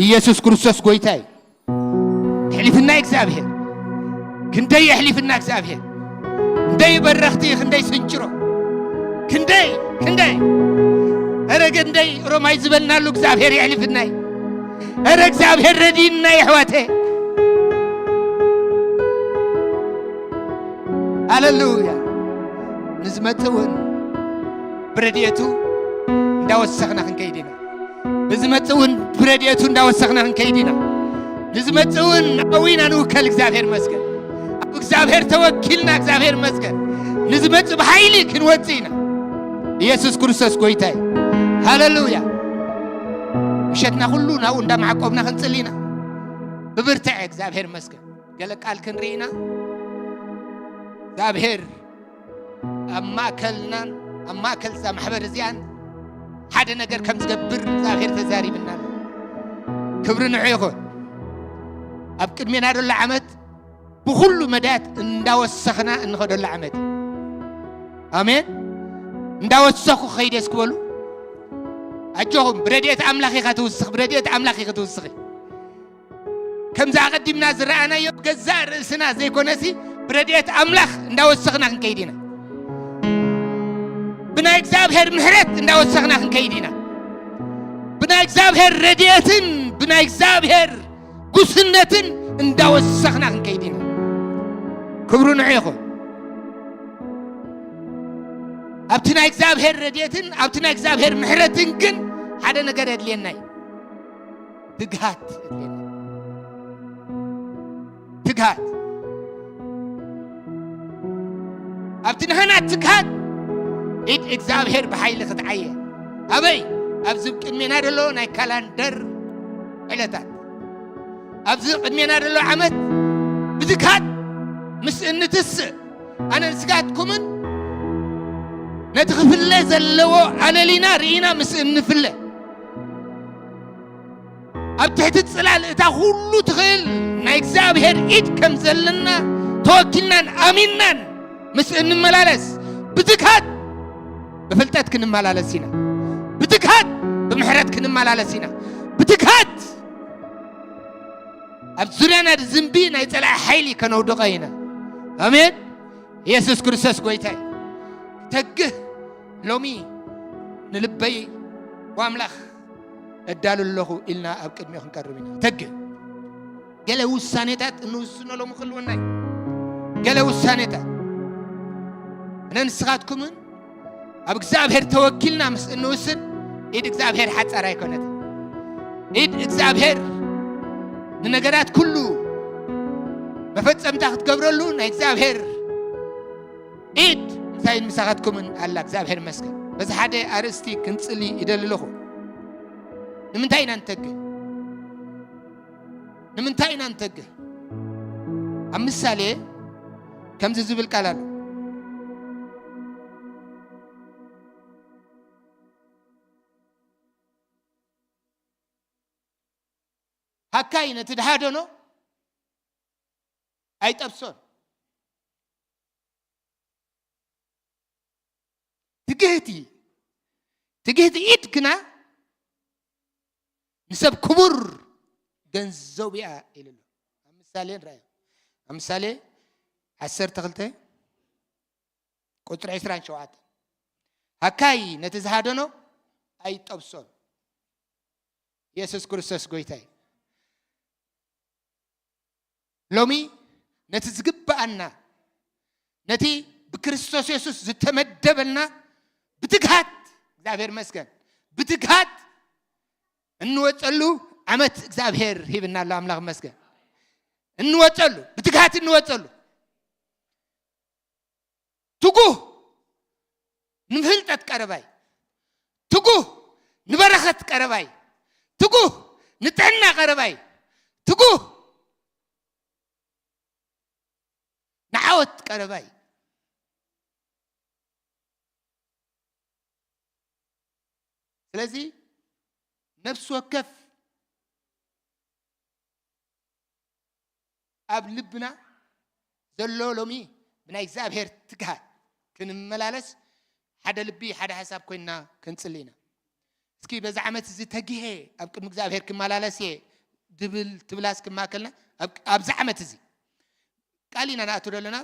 ኢየሱስ ክርስቶስ ጎይታ እዩ። የሕሊፍና እግዚኣብሔር። ክንደይ የሕሊፍና እግዚኣብሔር። ክንደይ በረኽቲ፣ ክንደይ ስንጭሮ፣ ክንደይ ክንደይ፣ ኧረ ክንደይ ሮማይ ዝበልናሉ እግዚኣብሔር የሕሊፍና እዩ። ኧረ እግዚኣብሔር ረዲእና የሕዋተ። ሃሌሉያ። ንዝመጽእ እውን ብረድኤቱ እንዳወሰኽና ክንከይድ ኢና። ንዝመጽእ እውን ብረድኤቱ እንዳወሰኽና ክንከይድ ኢና። ንዝመጽእ እውን ኣብኡ ኢና ንውከል። እግዚኣብሔር ይመስገን። ኣብ እግዚኣብሔር ተወኪልና እግዚኣብሔር ይመስገን። ንዝመጽእ ብሓይሊ ክንወጽእ ኢና። ኢየሱስ ክርስቶስ ጎይታ እዩ። ሃሌሉያ። ምሸትና ኩሉ ናብኡ እንዳማዕቆብና ክንጽሊ ኢና። ብብርትዐ እግዚኣብሔር ይመስገን። ገለ ቃል ክንርኢ ኢና። እግዚኣብሔር ኣብ ማእከልናን ኣብ ማእከል እዛ ማሕበር እዚኣን ሓደ ነገር ከም ዝገብር እግዚኣብሔር ተዛሪብና ኣሎ። ክብሪ ንዑ ይኹን። ኣብ ቅድሜና ዘሎ ዓመት ብኹሉ መዳያት እንዳወሰኽና እንኸደሉ ዓመት እዩ። ኣሜን። እንዳወሰኹ ኸይደ እስኪ በሉ። ኣጆኹም፣ ብረድኤት ኣምላኽ ኢኻ ትውስኽ፣ ብረድኤት ኣምላኽ ኢኻ ትውስኺ። ከምዚ ኣቐዲምና ዝረኣናዮ ገዛእ ርእስና ዘይኮነሲ፣ ብረድኤት ኣምላኽ እንዳወሰኽና ክንከይድ ኢና። ብናይ እግዚኣብሔር ምሕረት እንዳወሰኽና ክንከይድ ኢና። ብናይ እግዚኣብሔር ረድኤትን ብናይ እግዚኣብሔር ጉስነትን እንዳወሰኽና ክንከይድ ኢና። ክብሩ ንዑ ይኹን። ኣብቲ ናይ እግዚኣብሔር ረድኤትን ኣብቲ ናይ እግዚኣብሔር ምሕረትን ግን ሓደ ነገር የድልየና እዩ። ትግሃት የድልየና። ትግሃት። ኣብቲ ናህና ትግሃት ኢድ እግዚኣብሔር ብሓይሊ ክትዓየ። ኣበይ? ኣብዚ ቅድሜና ዘሎ ናይ ካላንደር ዕለታት፣ ኣብዚ ቅድሜና ዘሎ ዓመት ብትግሃት ምስ እንትስእ፣ ኣነ ንስጋትኩምን ነቲ ክፍለ ዘለዎ ኣለሊና ርኢና ምስ እንፍለ፣ ኣብ ትሕቲ ጽላል እታ ኩሉ ትኽእል ናይ እግዚኣብሔር ኢድ ከም ዘለና ተወኪልናን ኣሚንናን ምስ እንመላለስ፣ ብትግሃት ብፍልጠት ክንመላለስ ኢና። ብትግሃት ብምሕረት ክንመላለስ ኢና። ብትግሃት ኣብ ዙርያና ዝዝንቢ ናይ ጸላኢ ሓይሊ ከነውድቐ ኢና። ኣሜን። ኢየሱስ ክርስቶስ ጎይታ እዩ። ተግህ ሎሚ ንልበይ፣ "ዋምላኽ፣ እዳሉ ኣለኹ ኢልና ኣብ ቅድሚኡ ክንቀርብ ኢና። ተግ ገለ ውሳኔታት እንውስኖ ሎሚ ክህልወና እዩ። ገለ ውሳኔታት ኣነ ንስኻትኩምን ኣብ እግዚኣብሔር ተወኪልና ምስ እንውስን ኢድ እግዚኣብሔር ሓጻር ኣይኮነትን። ኢድ እግዚኣብሔር ንነገራት ኩሉ መፈጸምታ ክትገብረሉ ናይ እግዚኣብሔር ኢድ ምሳይን ምሳኻትኩምን ኣላ። እግዚኣብሔር ይመስገን። በዚ ሓደ ኣርእስቲ ክንጽሊ ይደሊ ኣለኹ። ንምንታይ ኢና ንተግህ? ንምንታይ ኢና ንተግህ? ኣብ ምሳሌ ከምዚ ዝብል ቃል ኣሎ። ሃካይ ነቲ ድሃደኖ ኣይጠብሶን። ትግህቲ ትግህቲ ኢድ ግና ንሰብ ክቡር ገንዘቡ እያ ኢሉ ኣሎ። ኣብ ምሳሌ ንርኣዮ። ኣብ ምሳሌ ዓሰርተ ክልተ ቁጽሪ ዕስራን ሸውዓተን፣ ሃካይ ነቲ ዝሃደኖ ኣይጠብሶን። ኢየሱስ ክርስቶስ ጎይታ እዩ። ሎሚ ነቲ ዝግብኣና፣ ነቲ ብክርስቶስ የሱስ ዝተመደበልና ብትግሃት፣ እግዚኣብሔር ይመስገን፣ ብትግሃት እንወጸሉ ዓመት እግዚኣብሔር ሂብና ኣሎ። ኣምላኽ ይመስገን። እንወጸሉ፣ ብትግሃት እንወጸሉ። ትጉህ ንፍልጠት ቀረባይ፣ ትጉህ ንበረኸት ቀረባይ፣ ትጉህ ንጥዕና ቀረባይ፣ ትጉህ ንዓወት ቀረባይ። ስለዚ ነፍሲ ወከፍ ኣብ ልብና ዘሎ ሎሚ ብናይ እግዚኣብሔር ትግሃት ክንመላለስ ሓደ ልቢ ሓደ ሓሳብ ኮይንና ክንጽሊ ኢና። እስኪ በዚ ዓመት እዚ ተጊሄ ኣብ ቅድሚ እግዚኣብሔር ክመላለስ እየ ድብል ትብላስ ክማከልና ኣብዚ ዓመት እዚ ቃል ኢና ንኣቱ ዘለና።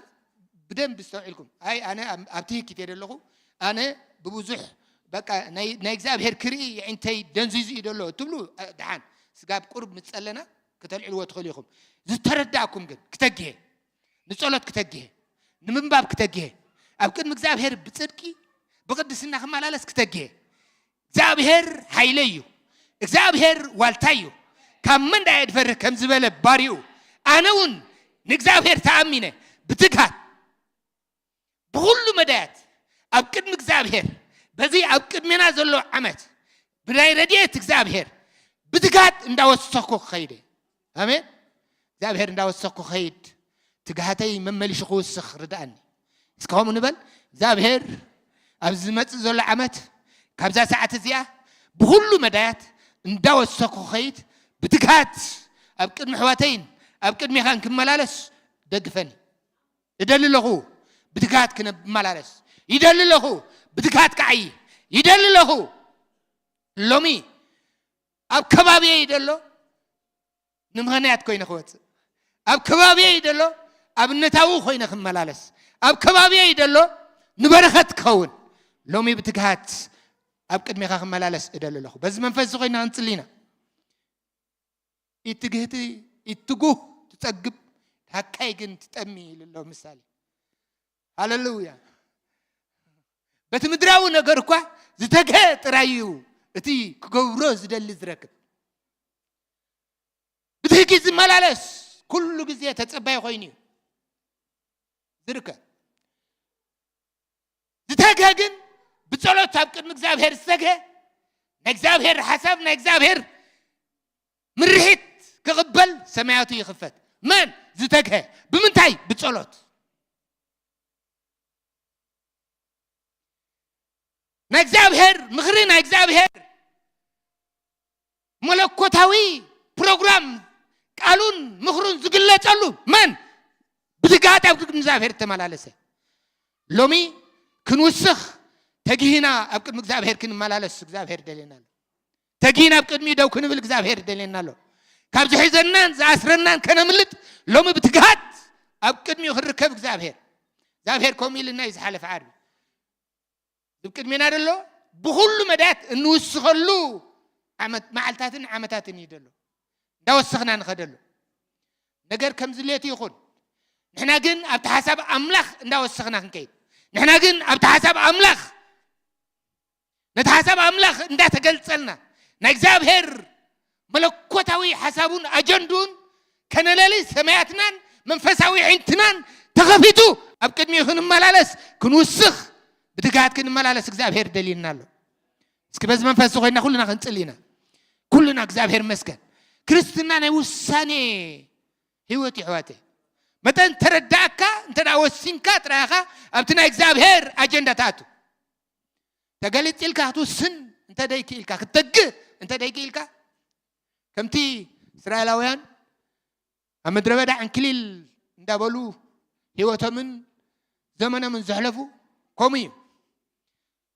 ብደንብ ዝተውዒልኩም ኣይ ኣነ ኣብ ትህኪት እየ ደለኹ። ኣነ ብብዙሕ በቃ ናይ እግዚኣብሔር ክርኢ የዒንተይ ደንዚዙ እዩ ደሎ ትብሉ፣ ደሓን ስጋብ ቁርብ ምስ ጸለና ክተልዕልዎ ትኽእሉ ኢኹም። ዝተረዳእኩም ግን ክተግሄ፣ ንጸሎት ክተግሄ፣ ንምንባብ ክተግሄ፣ ኣብ ቅድሚ እግዚኣብሔር ብጽድቂ ብቕድስና ክመላለስ ክተግሄ። እግዚኣብሔር ሓይለይ እዩ፣ እግዚኣብሔር ዋልታይ እዩ፣ ካብ መን ደኣ እየ ድፈርህ ከም ዝበለ ባሪኡ፣ ኣነ እውን ንእግዚኣብሔር ተኣሚነ ብትግሃት ብኹሉ መዳያት ኣብ ቅድሚ እግዚኣብሔር በዚ ኣብ ቅድሜና ዘሎ ዓመት ብናይ ረድኤት እግዚኣብሔር ብትግሃት እንዳወሰኽኩ ክኸይድ እየ። ኣሜን። እግዚኣብሔር እንዳወሰኽኩ ክኸይድ ትግሃተይ መመሊሹ ክውስኽ ርድኣኒ። እስከ ከምኡ ንበል። እግዚኣብሔር ኣብዚ ዝመጽእ ዘሎ ዓመት ካብዛ ሰዓት እዚኣ ብኹሉ መዳያት እንዳወሰኽኩ ክኸይድ ብትግሃት ኣብ ቅድሚ ኣሕዋተይን ኣብ ቅድሜኻን ክመላለስ ደግፈኒ። እደሊ ኣለኹ ብትግሃት ክመላለስ ይደሊ ኣለኹ። ብትግሃት ክዓይ ይደሊ ኣለኹ። ሎሚ ኣብ ከባቢየይ ደሎ ንምኽንያት ኮይነ ክወፅእ፣ ኣብ ከባቢየይ ደሎ ኣብነታዊ ኮይነ ክመላለስ፣ ኣብ ከባቢየይ ደሎ ንበረኸት ክኸውን ሎሚ ብትግሃት ኣብ ቅድሜኻ ክመላለስ እደሊ ኣለኹ። በዚ መንፈስ እዚ ኮይና ክንጽሊ ኢና። ኢትግህቲ ኢትጉህ ትጸግብ፣ ሃካይ ግን ትጠሚ ኢሉ ኣሎ ምሳሌ። ሃሌሉያ። በቲ ምድራዊ ነገር እኳ ዝተግሀ ጥራይ እዩ እቲ ክገብሮ ዝደሊ ዝረክብ። ብትህኪት ዝመላለስ ኩሉ ግዜ ተጸባይ ኮይኑ እዩ ዝርከብ። ዝተግሀ ግን ብጸሎት ኣብ ቅድሚ እግዚኣብሔር ዝተግሀ ናይ እግዚኣብሔር ሓሳብ ናይ እግዚኣብሔር ምርሒት ክቕበል ሰማያቱ ይኽፈት። መን ዝተግሀ? ብምንታይ? ብጸሎት። ናይ እግዚኣብሔር ምኽሪ ናይ እግዚኣብሔር መለኮታዊ ፕሮግራም ቃሉን ምኽሩን ዝግለጸሉ መን ብትግሃት ኣብ ቅድሚ እግዚኣብሔር እተመላለሰ። ሎሚ ክንውስኽ ተጊህና ኣብ ቅድሚ እግዚኣብሔር ክንመላለስ እግዚኣብሔር ደልየና ኣሎ። ተጊህና ኣብ ቅድሚኡ ደው ክንብል እግዚኣብሔር ደልየና ኣሎ። ካብ ዝሕዘናን ዝኣስረናን ከነምልጥ ሎሚ ብትግሃት ኣብ ቅድሚኡ ክንርከብ እግዚኣብሔር እግዚኣብሔር ከምኡ ኢልና እዩ ዝሓለፈ ዓርቢ ዝብ ቅድሜና ደሎ ብኹሉ መዳያት እንውስኸሉ ዓመት መዓልታትን ዓመታትን እዩ ዘሎ እንዳወሰኽና ንኸደሉ ነገር ከም ዝልየቱ ይኹን። ንሕና ግን ኣብቲ ሓሳብ ኣምላኽ እንዳወሰኽና ክንከይድ፣ ንሕና ግን ኣብቲ ሓሳብ ኣምላኽ ነቲ ሓሳብ ኣምላኽ እንዳተገልጸልና ናይ እግዚኣብሔር መለኮታዊ ሓሳቡን ኣጀንዱን ከነለሊ ሰማያትናን መንፈሳዊ ዒንትናን ተኸፊቱ ኣብ ቅድሚኡ ክንመላለስ ክንውስኽ ብትግሃት ክንመላለስ እግዚኣብሔር ደልየና ኣሎ። እስኪ በዚ መንፈስ ኮይና ኩልና ክንጽል ኢና። ኩልና እግዚኣብሔር መስገን። ክርስትና ናይ ውሳኔ ህይወት ይሕዋተ መጠን ተረዳእካ እንተ ደኣ ወሲንካ ጥራይኻ ኣብቲ ናይ እግዚኣብሔር ኣጀንዳ ትኣቱ። ተገሊጽ ኢልካ ክትውስን እንተ ደይክኢልካ፣ ክትተግህ እንተ ደይክኢልካ፣ ከምቲ እስራኤላውያን ኣብ ምድረ በዳ ዕንክሊል እንዳበሉ ህይወቶምን ዘመኖምን ዘሕለፉ፣ ከምኡ እዩ።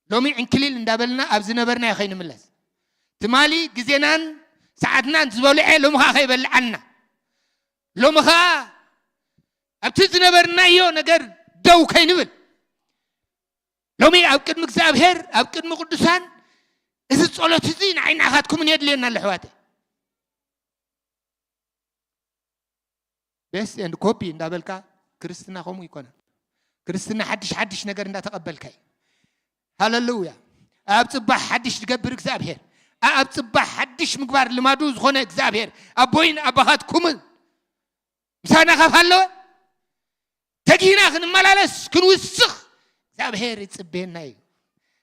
ሎሚ ዕንክሊል እንዳበልና ኣብ ዝነበርናዮ ከይንምለስ፣ ትማሊ ግዜናን ሰዓትናን ዝበልዐ ሎሚ ኸዓ ከይበልዓልና፣ ሎሚ ኸዓ ኣብቲ ዝነበርናዮ ነገር ደው ከይንብል፣ ሎሚ ኣብ ቅድሚ እግዚኣብሔር፣ ኣብ ቅድሚ ቅዱሳን፣ እዚ ጸሎት እዚ ንዓይ ንዓኻትኩምን የድልየና ኣሎ፣ ኣሕዋተይ። ቤስት ኤንድ ኮፒ እንዳበልካ ክርስትና ከምኡ ይኮነ። ክርስትና ሓድሽ ሓድሽ ነገር እንዳተቐበልካ እዩ። ሃለሉያ። ኣብ ጽባሕ ሓድሽ ዝገብር እግዚኣብሔር፣ ኣብ ጽባሕ ሓድሽ ምግባር ልማዱ ዝኾነ እግዚኣብሔር፣ ኣቦይን ኣባኻትኩምን ምሳና ካብ ሃለወ፣ ተጊህና ክንመላለስ፣ ክንውስኽ፣ እግዚኣብሔር ይጽበየና እዩ።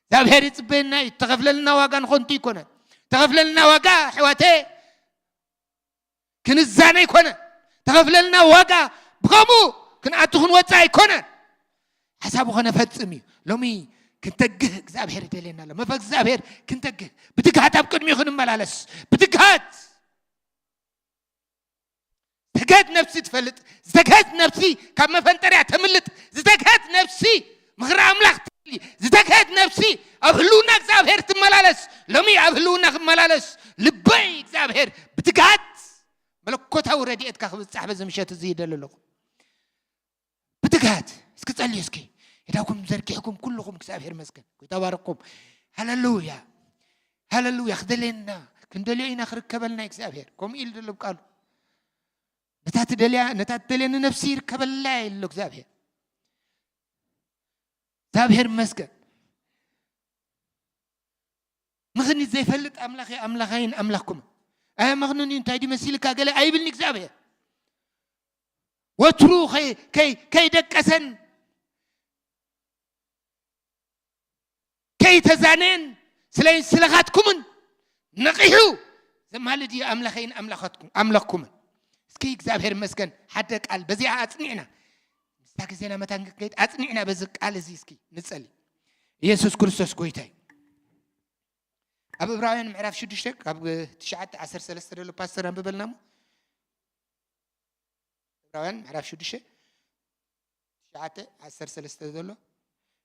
እግዚኣብሔር ይጽበየና እዩ። ተኸፍለልና ዋጋ ንኾንቱ ይኮነ። ተኸፍለልና ዋጋ፣ ኣሕዋተ፣ ክንዛነ ይኮነ። ተኸፍለልና ዋጋ ብኸምኡ ክንኣቱ ክንወጽእ ኣይኮነን። ሓሳቡ ከነፈጽም እዩ። ሎሚ ክንተግህ እግዚኣብሔር ይደልየና ኣሎ። መፈ እግዚኣብሔር ክንተግህ፣ ብትግሃት ኣብ ቅድሚኡ ክንመላለስ፣ ብትግሃት። ዝተግሀት ነፍሲ ትፈልጥ፣ ዝተግሀት ነፍሲ ካብ መፈንጠርያ ተምልጥ፣ ዝተግሀት ነፍሲ ምኽሪ ኣምላኽ ትደሊ፣ ዝተግሀት ነፍሲ ኣብ ህልውና እግዚኣብሔር ትመላለስ። ሎሚ ኣብ ህልውና ክመላለስ ልበይ እግዚኣብሔር ብትግሃት መለኮታዊ ረድኤትካ ክብጻሕ በዚ ምሸት እዚ ይደሊ ኣለኹ። ብትግሃት እስኪ ጸልዩ እስኪ። ኢዳኩም ዘርጊሕኩም ኩልኹም እግዚኣብሔር መስገን። ጎይታ ባርኩም። ሃሌሉያ። ሃሌሉያ። ክደልየና፣ ክንደልዮ ኢና ክርከበልና እግዚኣብሔር። ከምኡ ኢሉ ዘሎ ቃሉ። ነታ ትደልያ፣ ነታ ትደልየኒ ነፍሲ ይርከበላ ኢሉ እግዚኣብሔር። እግዚኣብሔር መስገን። ምኽኒ ዘይፈልጥ ኣምላኽ ኣምላኸይን ኣምላኽኩም። ኣየ ምኽንኒ እንታይ ድዩ መሲልካ ገለ ኣይብልኒ እግዚኣብሔር። ወትሩ ከይ-፣ ከይ-፣ ከይደቀሰን ከይተዛነየን ስለይን ስለኻትኩምን ነቒሑ ዘማልድ እዩ ኣምላኸይን ኣምላኻትኩም-፣ ኣምላኽኩምን። እስኪ እግዚኣብሔር ይመስገን ሓደ ቃል በዚኣ ኣጽኒዕና ምስታ ግዜና መታን ክንከይድ ኣጽኒዕና በዚ ቃል እዚ እስኪ ንጸሊ። ኢየሱስ ክርስቶስ ጎይታ እዩ። ኣብ ዕብራውያን ምዕራፍ ሽዱሽተ ካብ ትሽዓተ ዓሰርተ ሰለስተ ዘሎ ፓስተር ኣንብበልና እሞ። ዕብራውያን ምዕራፍ ሽዱሽተ ትሽዓተ ዓሰርተ ሰለስተ ዘሎ፣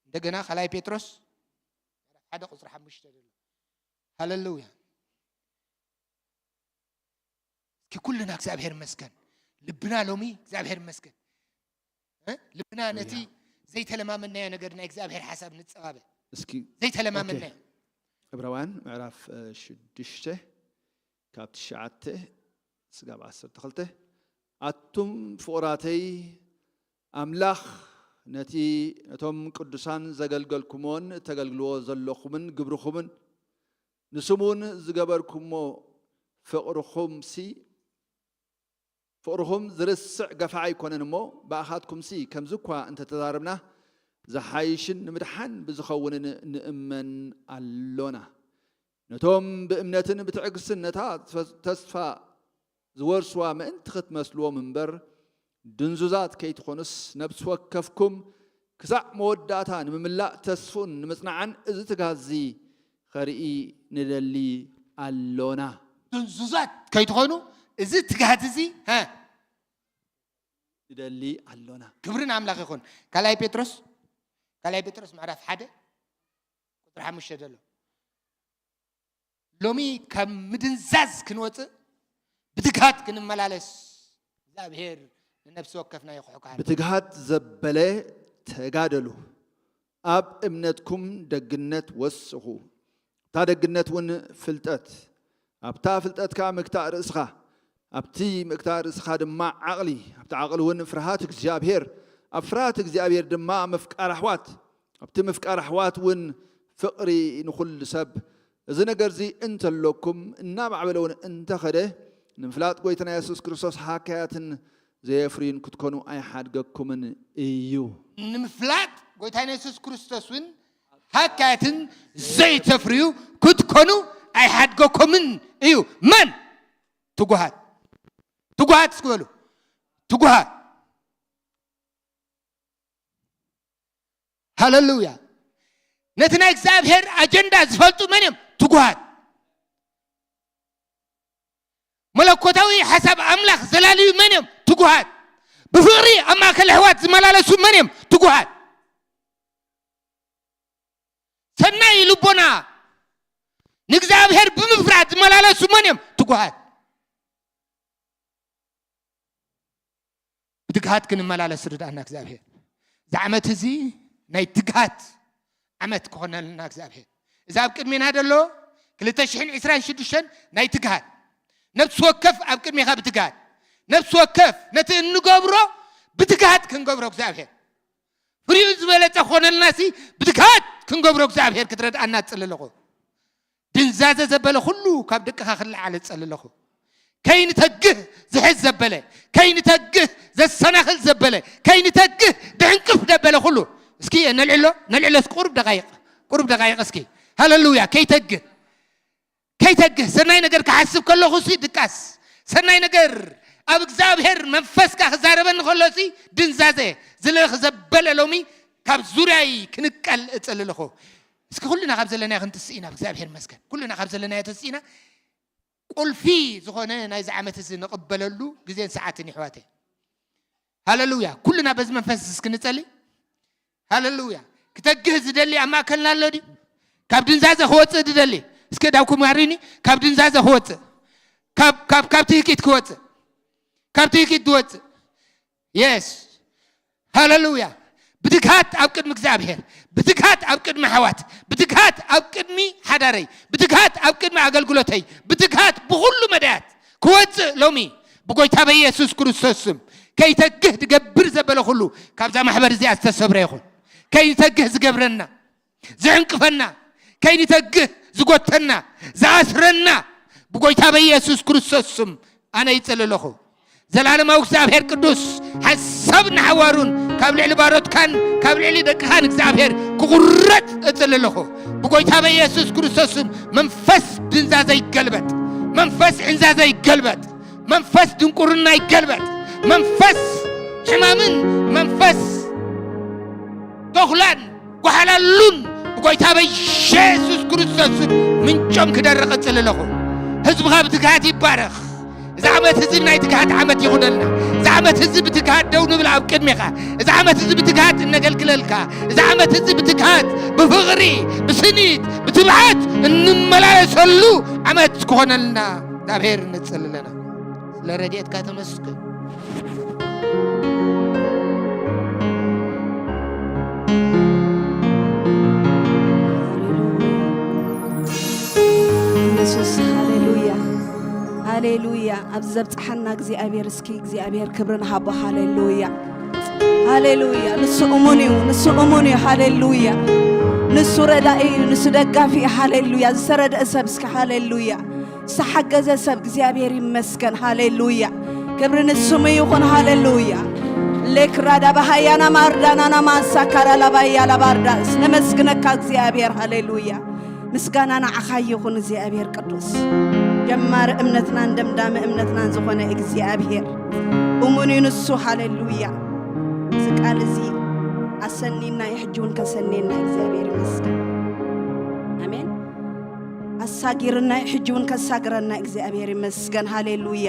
እንደገና ካልኣይ ጴጥሮስ ምዕራፍ ሓደ ቁጽሪ ሓሙሽተ ዘሎ። ሃሌሉያ። እስኪ ኩልና እግዚኣብሔር ይመስገን። ልብና ሎሚ እግዚኣብሔር ይመስገን። እ? ልብና ነቲ ሃሌሉያ። ዘይተለማመናዮ ነገር ናይ እግዚኣብሔር ሓሳብ ንጸባበ። እስኪ ዘይተለማመናዮ። ኦኬ። ዕብራውያን ምዕራፍ፣ እ፣ ሽዱሽተ ካብ ትሽዓተ ስጋብ ዓሰርተ ክልተ። ኣቱም ፍቑራተይ፣ ኣምላኽ ነቲ ነቶም ቅዱሳን ዘገልገልኩሞን እተገልግልዎ ዘለኹምን ግብርኹምን ንስሙን ዝገበርኩሞ ፍቕርኹምሲ፣ ፍቕርኹም ዝርስዕ ገፋዕ ኣይኮነን እሞ፣ ብኣኻትኩምሲ ከምዚ እኳ እንተተዛረብና፣ ዝሓይሽን ንምድሓን ብዝኸውንን ንእመን ኣሎና። ነቶም ብእምነትን ብትዕግስትን ነታ ተስፋ ዝወርስዋ ምእንቲ ክትመስልዎም እምበር፣ ድንዙዛት ከይትኾኑስ፣ ነፍሲ ወከፍኩም ክሳዕ መወዳእታ ንምምላእ ተስፍኡን ንምጽናዕን እዚ ትግሃት እዚ ኸርኢ ንደሊ ኣሎና። ድንዙዛት ከይትኾኑ እዚ ትግሃት እዚ፣ ሀ፣ ንደሊ ኣሎና። ክብሪ ንኣምላኽ ይኹን። ካልኣይ ጴጥሮስ፣ ካልኣይ ጴጥሮስ ምዕራፍ ሓደ ቁጽሪ ሓሙሽተ ዘሎ። ሎሚ ካብ ምድንዛዝ ክንወጽእ ብትግሃት ክንመላለስ እግዚኣብሔር ንነፍሲ ወከፍና ይኹሕኳ። ብትግሃት ዘበለ ተጋደሉ፣ ኣብ እምነትኩም ደግነት ወስኹ፣ እታ ደግነት እውን ፍልጠት፣ ኣብታ ፍልጠትካ ምግታእ ርእስኻ፣ ኣብቲ ምግታእ ርእስኻ ድማ ዓቕሊ፣ ኣብቲ ዓቕሊ እውን ፍርሃት እግዚኣብሔር፣ ኣብ ፍርሃት እግዚኣብሔር ድማ ምፍቃር ኣሕዋት፣ ኣብቲ ምፍቃር ኣሕዋት እውን ፍቕሪ ንኹሉ ሰብ። እዚ ነገር እዚ እንተሎኩም እናማዕበለ እውን እንተኸደ፣ ንምፍላጥ ጎይታና የሱስ ክርስቶስ ሃካያትን ዘየፍርዩን ክትኮኑ ኣይሓድገኩምን እዩ። ንምፍላጥ ጎይታና የሱስ ክርስቶስ እውን ሃካያትን ዘይተፍርዩ ክትኮኑ ኣይሓድገኩምን እዩ። መን? ትጉሃት። ትጉሃት እስኪ በሉ። ትጉሃት። ሃሌሉያ። ነቲ ናይ እግዚኣብሔር ኣጀንዳ ዝፈልጡ መን እዮም? ትጉሃት። መለኮታዊ ሓሳብ ኣምላኽ ዘላልዩ መን እዮም? ትጉሃት። ብፍቕሪ ኣብ ማእከል ኣሕዋት ዝመላለሱ መን እዮም? ትጉሃት። ሰናይ ልቦና ንእግዚኣብሔር ብምፍራት ዝመላለሱ መን እዮም? ትጉሃት። ብትግሃት ክንመላለስ ርድኣና እግዚኣብሔር። እዚ ዓመት እዚ ናይ ትግሃት ዓመት ክኾነልና እግዚኣብሔር። እዚ ኣብ ቅድሜና ዘሎ ክልተ ሽሕን ዕስራን ሽዱሽተን ናይ ትግሃት፣ ነፍሲ ወከፍ ኣብ ቅድሜኻ ብትግሃት፣ ነፍሲ ወከፍ ነቲ እንገብሮ ብትግሃት ክንገብሮ እግዚኣብሔር። ፍሪኡ ዝበለጸ ክኾነልና ሲ ብትግሃት ክንገብሮ እግዚኣብሔር ክትረድኣና እጽሊ ኣለኹ። ድንዛዘ ዘበለ ኩሉ ካብ ደቅኻ ክለዓል እጸሊ ኣለኹ። ከይንተግህ ዝሕዝ ዘበለ፣ ከይንተግህ ዘሰናኽል ዘበለ፣ ከይንተግህ ድሕንቅፍ ዘበለ ኩሉ እስኪ ነልዕሎ፣ ነልዕሎ እስኪ ቁሩብ ደቃይቕ፣ ቁሩብ ደቃይቕ እስኪ። ሃሌሉያ። ከይተግህ፣ ከይተግህ ሰናይ ነገር ክሓስብ ከለኹ ሲ ድቃስ፣ ሰናይ ነገር ኣብ እግዚኣብሔር መንፈስካ ክዛረበኒ ከሎ ሲ ድንዛዘ ዝልእኽ ዘበለ ሎሚ ካብ ዙርያይ ክንቀል እጽሊ ኣለኹ። እስኪ ኩልና ካብ ዘለናዮ ክንትስእ ኢና። እግዚኣብሔር ይመስገን። ኩልና ካብ ዘለናዮ ተስኢና ቁልፊ ዝኾነ ናይዚ ዓመት እዚ ንቕበለሉ ግዜን ሰዓትን ይሕዋተይ። ሃሌሉያ። ኩልና በዚ መንፈስ እዚ እስኪ ንጸሊ። ሃሌሉያ። ክተግህ ዝደሊ ኣብ ማእከልና ኣሎ ድዩ? ካብ ድንዛዘ ክወጽእ ዝደሊ? እስኪ ዳውኩም ኣሪኒ። ካብ ድንዛዘ ክወጽእ። ካብ፣ ካብ፣ ካብ ትህኪት ክወጽእ። ካብ ትህኪት ዝወጽእ። የስ። ሃሌሉያ። ብትግሃት ኣብ ቅድሚ እግዚኣብሔር፣ ብትግሃት ኣብ ቅድሚ ኣሕዋት፣ ብትግሃት ኣብ ቅድሚ ሓዳረይ፣ ብትግሃት ኣብ ቅድሚ ኣገልግሎተይ፣ ብትግሃት ብኹሉ መዳያት ክወጽእ ሎሚ ብጎይታ በኢየሱስ ክርስቶስ ስም ከይተግህ ዝገብር ዘበለ ኩሉ ካብዛ ማሕበር እዚኣ ዝተሰብረ ይኹን። ከይንተግህ ዝገብረና፣ ዝዕንቅፈና፣ ከይንተግህ ዝጎተና፣ ዝኣስረና ብጎይታ በኢየሱስ ክርስቶስ ስም ኣነ ይጽሊ ኣለኹ። ዘላለማዊ እግዚኣብሔር ቅዱስ ሓሳብ ንሓዋሩን ካብ ልዕሊ ባሮትካን ካብ ልዕሊ ደቅኻን እግዚኣብሔር ክቑረጽ እጽሊ ኣለኹ። ብጎይታ በኢየሱስ ክርስቶስ ስም መንፈስ ድንዛዘ ይገልበጥ። መንፈስ ዕንዛዘ ይገልበጥ። መንፈስ ድንቁርና ይገልበጥ። መንፈስ ሕማምን መንፈስ ተኹላን ጓሓላሉን ብጎይታ በኢየሱስ ክርስቶስ ስም ምንጮም ክደርቕ እጽሊ ኣለኹ። ህዝብኻ ብትግሃት ይባረኽ። እዚ ዓመት እዚ ናይ ትግሃት ዓመት ይኹነልና። እዚ ዓመት እዚ ብትግሃት ደው ንብል ኣብ ቅድሜኻ። እዚ ዓመት እዚ ብትግሃት እነገልግለልካ። እዚ ዓመት እዚ ብትግሃት፣ ብፍቕሪ፣ ብስኒት፣ ብትብዓት እንመላለሰሉ ዓመት ክኾነልና እግዚኣብሔር ንጽሊ ኣለና። ስለ ረድኤትካ ተመስገን። ኢየሱስ፣ ሃሌሉያ፣ ሃሌሉያ። ኣብዚ ዘብጽሓና እግዚኣብሔር፣ እስኪ እግዚኣብሔር ክብሪ ንሃቦ። ሃሌሉያ፣ ሃሌሉያ። ንሱ እሙን እዩ፣ ንሱ እሙን እዩ። ሃሌሉያ። ንሱ ረዳኢ እዩ፣ ንሱ ደጋፊ እዩ። ሃሌሉያ። ዝተረድአ ሰብ እስኪ ሃሌሉያ። ዝተሓገዘ ሰብ እግዚኣብሔር ይመስገን። ሃሌሉያ። ክብሪ ንስሙ ይኹን። ሃሌሉያ። ሌክራዳ ባሃያና ማርዳናና ማንሳካራ ላባያ ላባርዳስ ነመስግነካ እግዚኣብሔር። ሃሌሉያ። ምስጋና ንዓኻ ይኹን እግዚኣብሔር ቅዱስ። ጀማሪ እምነትናን ደምዳሚ እምነትናን ዝኾነ እግዚኣብሔር እሙን እዩ ንሱ። ሃሌሉያ። እዚ ቃል እዚ ኣሰኒና እዩ፣ ሕጂ እውን ከሰንየና እግዚኣብሔር ይመስገን። ኣሜን። ኣሳጊርና እዩ፣ ሕጂ እውን ከሳግረና እግዚኣብሔር ይመስገን። ሃሌሉያ።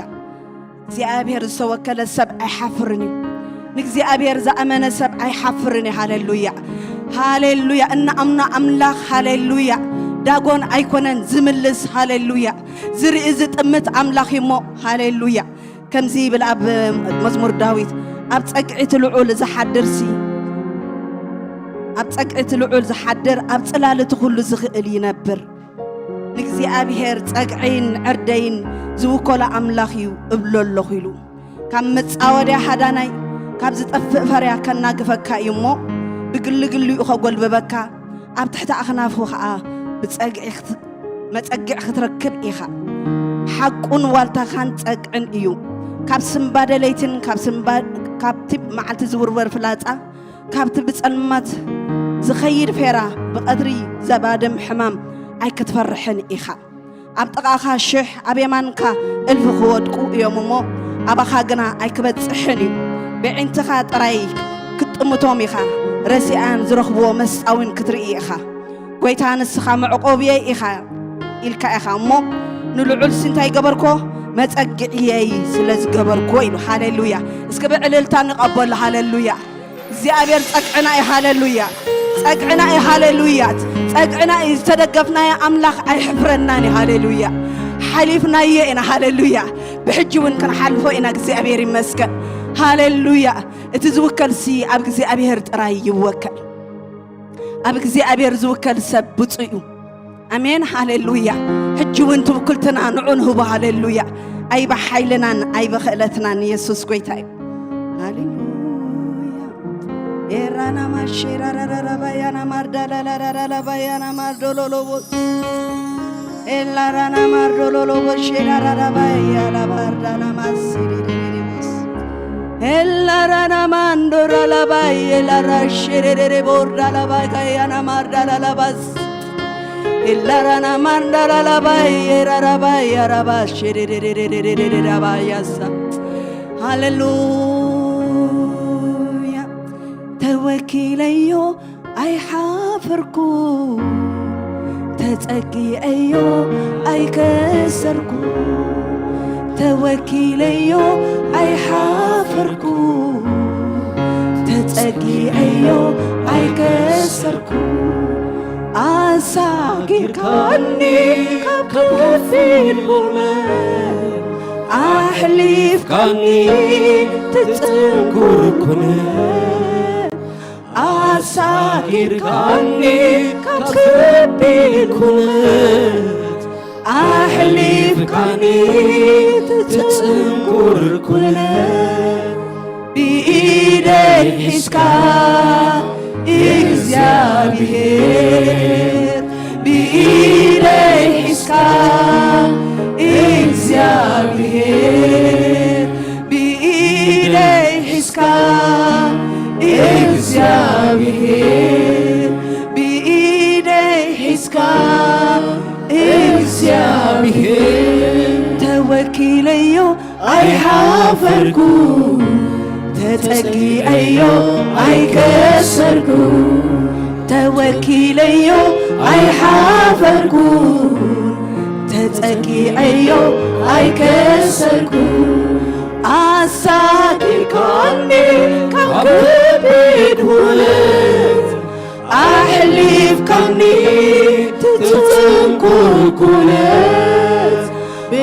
እግዚኣብሔር ዝተወከለ ሰብ ኣይሓፍርን እዩ። ንእግዚኣብሔር ዝኣመነ ሰብ ኣይሓፍርን እዩ። ሃሌሉያ፣ ሃሌሉያ። እናኣምና ኣምላኽ፣ ሃሌሉያ፣ ዳጎን ኣይኮነን ዝምልስ። ሃሌሉያ። ዝርኢ ዝጥምት ኣምላኽ እዩ እሞ። ሃሌሉያ። ከምዚ ይብል ኣብ መዝሙር ዳዊት፣ ኣብ ጸግዒ እቲ ልዑል ዝሓድርሲ፣ ኣብ ጸግዒ እቲ ልዑል ዝሓድር፣ ኣብ ጽላል እቲ ኩሉ ዝኽእል ይነብር። እግዚኣብሔር ጸግዒን ዕርደይን ዝውከሎ ኣምላኽ እዩ እብሎ ኣለኹ ኢሉ። ካብ መጻወድያ ሃዳናይ፣ ካብ ዝጠፍእ ፈርያ ከናግፈካ እዩ እሞ፣ ብግልግሊኡ ከጎልብበካ፣ ኣብ ትሕቲ ኣኽናፉ ኸኣ ብጸግዒ ክት-፣ መጸግዒ ክትረክብ ኢኻ። ሓቁን ዋልታኻን ጸግዕን እዩ። ካብ ስምባደ ለይትን ካብ ስምባ-፣ ካብቲ መዓልቲ ዝውርወር ፍላጻ፣ ካብቲ ብጸልማት ዝኸይድ ፌራ፣ ብቐትሪ ዘባድም ሕማም ኣይክትፈርሕን ኢኻ። ኣብ ጥቓኻ ሽሕ፣ ኣብ የማንካ እልፊ ክወድቁ እዮም እሞ፣ ኣባኻ ግና ኣይክበጽሕን እዩ። ብዒንትኻ ጥራይ ክትጥምቶም ኢኻ፣ ረሲኣን ዝረኽብዎ መስጣ እውን ክትርኢ ኢኻ። ጎይታ፣ ንስኻ መዕቆብየይ ኢኻ ኢልካ ኢኻ እሞ፣ ንልዑልሲ እንታይ ገበርኮ? መጸግዕየይ ስለ ዝገበርኮ ኢሉ። ሃሌሉያ! እስኪ ብዕልልታ ንቐበሎ። ሃሌሉያ! እግዚኣብሔር ጸግዕና እዩ። ሃሌሉያ! ጸግዕና እዩ። ሃሌሉያ! ጸግዕና እዩ። ዝተደገፍናዮ ኣምላኽ ኣይሕፍረናን እዩ። ሃሌሉያ! ሓሊፍናዮ ኢና። ሃሌሉያ! ብሕጂ እውን ክንሓልፎ ኢና። እግዚኣብሔር ይመስገን። ሃሌሉያ! እቲ ዝውከልሲ ኣብ እግዚኣብሔር ጥራይ ይወከል። ኣብ እግዚኣብሔር ዝውከል ሰብ ብፁዕ እዩ። ኣሜን፣ ሃሌሉያ። ሕጂ እውን ትውክልትና ንዑ ንህቦ። ሃሌሉያ። ኣይ ብሓይልናን ኣይ ብኽእለትናን፣ የሱስ ጎይታ እዩ። ሃሌሉያ። ኤራና ማሼራራራባያና ማርዳላላራባያና ማርዶሎሎቦስ ኤላራና ማርዶሎሎቦ ሼራራራባያ ላባርዳና ማሲሪሪሪሪቦስ ኤላራና ማንዶራ ላባይ ኤላራ ሼሬሬሬ ቦርዳ ላባይ ካያና ማርዳላ ላባስ ኤላራና ማንዳላ ላባይ ኤራራባይ ያራባ ሼሬሬሬሬሬሬሬ ዳባያሳ ሃሌሉያ። ተወኪለዮ ኣይሓፈርኩ፣ ተጸጊዐዮ ኣይከሰርኩ። ተወኪለዮ ኣይሓፈርኩ፣ ተጸጊዐዮ ኣይከሰርኩ። ኣሳጊርካኒ ካብ ከቢድ ቁመት፣ ኣሕሊፍካኒ ትጽንኩር ኩነት። ኣሳጊርካኒ ካብ ከቢድ ኩነት፣ ኣሕሊፍካኒ ትጽንኩር ኩነት። ብኢደይ ሒዝካ እግዚኣብሔር፣ ብኢደይ ሒዝካ እግዚኣብሔር፣ ብኢደይ ሒዝካ እግዚኣብሔር፣ ብኢደይ ሒዝካ እግዚኣብሔር። ተወኪለዮ ኣይሓፈርኩ፣ ተጸጊዐዮ ኣይከሰርኩ። ተወኪለዮ ኣይሓፈርኩ፣ ተጸጊዐዮ ኣይከሰርኩ። ኣሳጊርካኒ ካብ ከቢድ ኩነት፣ ኣሕሊፍካኒ ትጽንኩር ኩነት።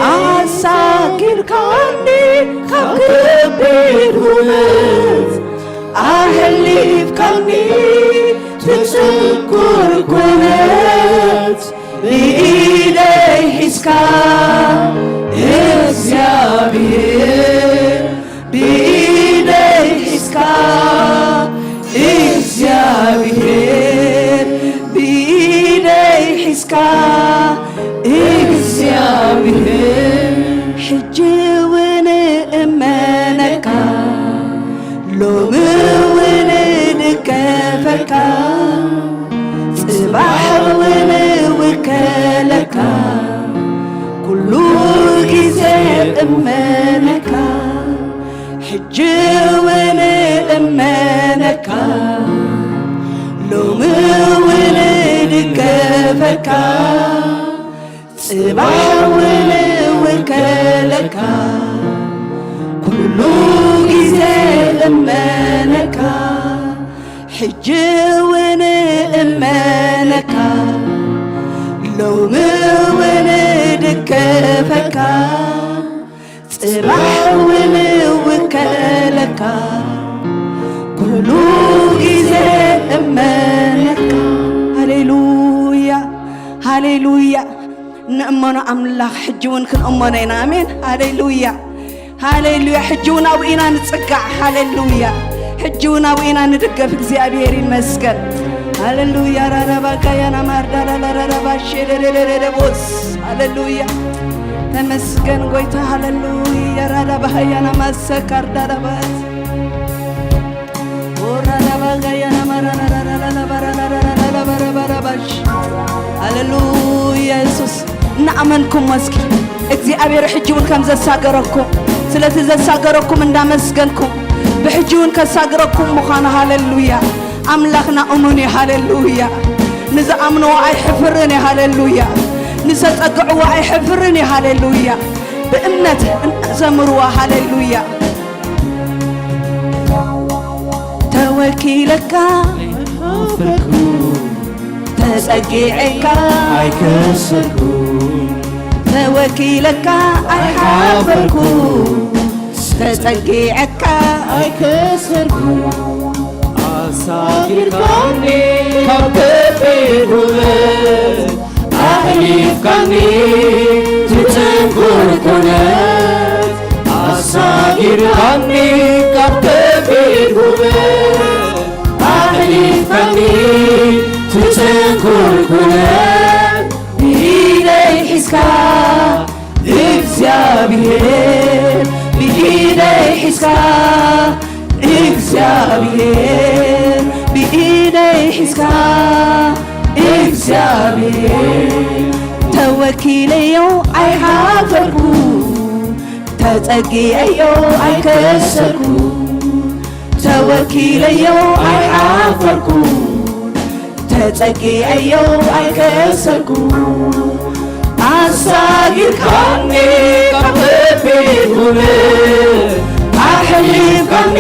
ኣሳጊርካኒ ካብ ከቢድ ኩነት፣ ኣሕሊፍካኒ ትጽንኩር ኩነት። ብኢደይ ሒዝካ እግዚኣብሔር፣ ብኢደይ ሒዝካ እግዚኣብሔር፣ ብኢደይ ሒዝካ እግዚኣብሔር። ሕጂ እውን እመነካ፣ ሎሚ እውን ድገፈካ፣ ጽባሕ እውን ውከለካ፣ ኩሉ ግዜ እመነካ። ሕጂ እውን እመነካ፣ ሎሚ እውን ድገፈካ፣ ጽባሕ እውን ውከለካ፣ ኩሉ ግዜ እመነካ። ሕጂ እውን እመነካ፣ ሎሚ እውን ድገፈካ፣ ጽባሕ እውን ውከለካ፣ ኩሉ ግዜ እመነካ። ሃሌሉያ፣ ሃሌሉያ። ንእመኖ ኣምላኽ ሕጂ እውን ክንእመኖ ኢና። ኣሜን። ሃሌሉያ፣ ሃሌሉያ። ሕጂ እውን ኣብኡ ኢና ንጽጋዕ። ሃሌሉያ። ሕጂ እውን ኣብኡ ኢና ንድገፍ። እግዚኣብሔር ይመስገን። ሃሌሉያ። ራራባ ካያና ማርዳራራራባ ሼደደደደቦስ። ሃሌሉያ። ተመስገን ጎይታ። ሃሌሉያ። ራራባ ሃያና ማሰካርዳራባት ሃሌሉያ የሱስ። እናኣመንኩሞ እስኪ እግዚኣብሔር ሕጂ እውን ከም ዘሳገረኩም፣ ስለቲ ዘሳገረኩም እንዳመስገንኩም፣ ብሕጂ እውን ከሳግረኩም ምዃኑ። ሃሌሉያ። ኣምላኽና እሙን እዩ። ሃሌሉያ። ንዝኣምንዎ ኣይሕፍርን እዩ። ሃሌሉያ። ንዘጸግዕዎ ኣይሕፍርን እዩ። ሃሌሉያ። ብእምነት እናዘምርዎ። ሃሌሉያ። ተወኪለካ ኣይሓፈርኩ፣ ተጸጊዐካ ኣይከሰርኩ፣ ተወኪለካ ኣይሓፈርኩ፣ ተጸጊዐካ ኣይከሰርኩ፣ ኣሳጊርካኒ ካብ ከቢድ ውበት ኣሕሊፍካኒ ትጽንኩር ኩነት ኣሳጊርካኒ ካብ ከቢድ ውበት ኣሕሊፍካኒ ትጽንኩር ኩነት ብኢደይ ሒዝካ እግዚኣብሔር ብኢደይ ሒዝካ እግዚኣብሔር ብኢደይ ሒዝካ እግዚኣብሔር ተወኪለዮ ኣይሓፈርኩ ተጸጊዐዮ ኣይከሰርኩ ተወኪለዮ ኣይሓፈርኩ ተጸጊዐዮ ኣይከሰርኩ ኣሳጊርካኒ ካብ ከቢድ ኩነት ኣሕሊፍካኒ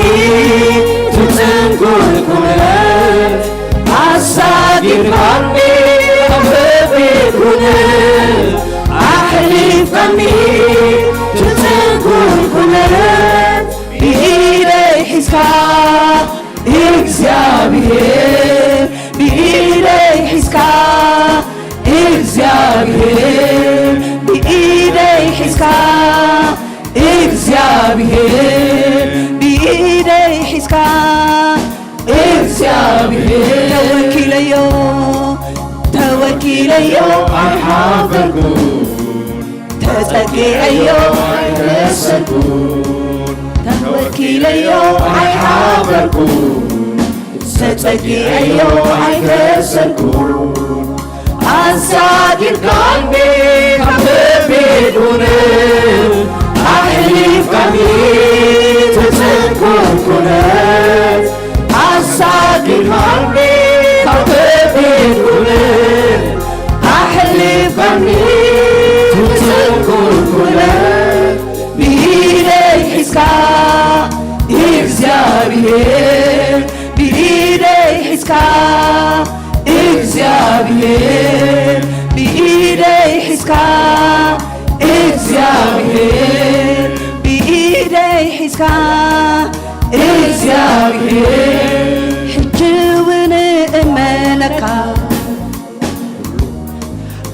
ትጽንኩር ኩነት ኣሳጊርካኒ ካብ ከቢድ ኩነት ኣሕሊፍካኒ ትጽንኩር ኩነት ብኢደይ ሒዝካ እግዚኣብሔር ብኢደይ ሒዝካ እግዚኣብሔር ብኢደይ ሒዝካ እግዚኣብሔር ብኢደይ ሒዝካ እግዚኣብሔር ተወኪለዮ ተወኪለዮ ኣይሓፈርኩ ተጸጊዐዮ ኣይከሰርኩ ተወኪለዮ ኣይሓፈርኩ ተጸጊዐዮ ኣይከሰርኩ ኣሳጊርካኒ ካብ ከቢድ ኩነት ኣሕሊፍካኒ ትጽንኩር ኩነት ኣሳጊርካኒ ካብ ከቢድ ኩነት ኣሕሊፍካኒ ትጽንኩር ኩነት ብኢደይ ሒዝካ እግዚኣብሔር ብኢደይ ሒዝካ እግዚኣብሔር ብኢደይ ሒዝካ እግዚኣብሔር ብኢደይ ሒዝካ እግዚኣብሔር ሕጂ እውን እእመነካ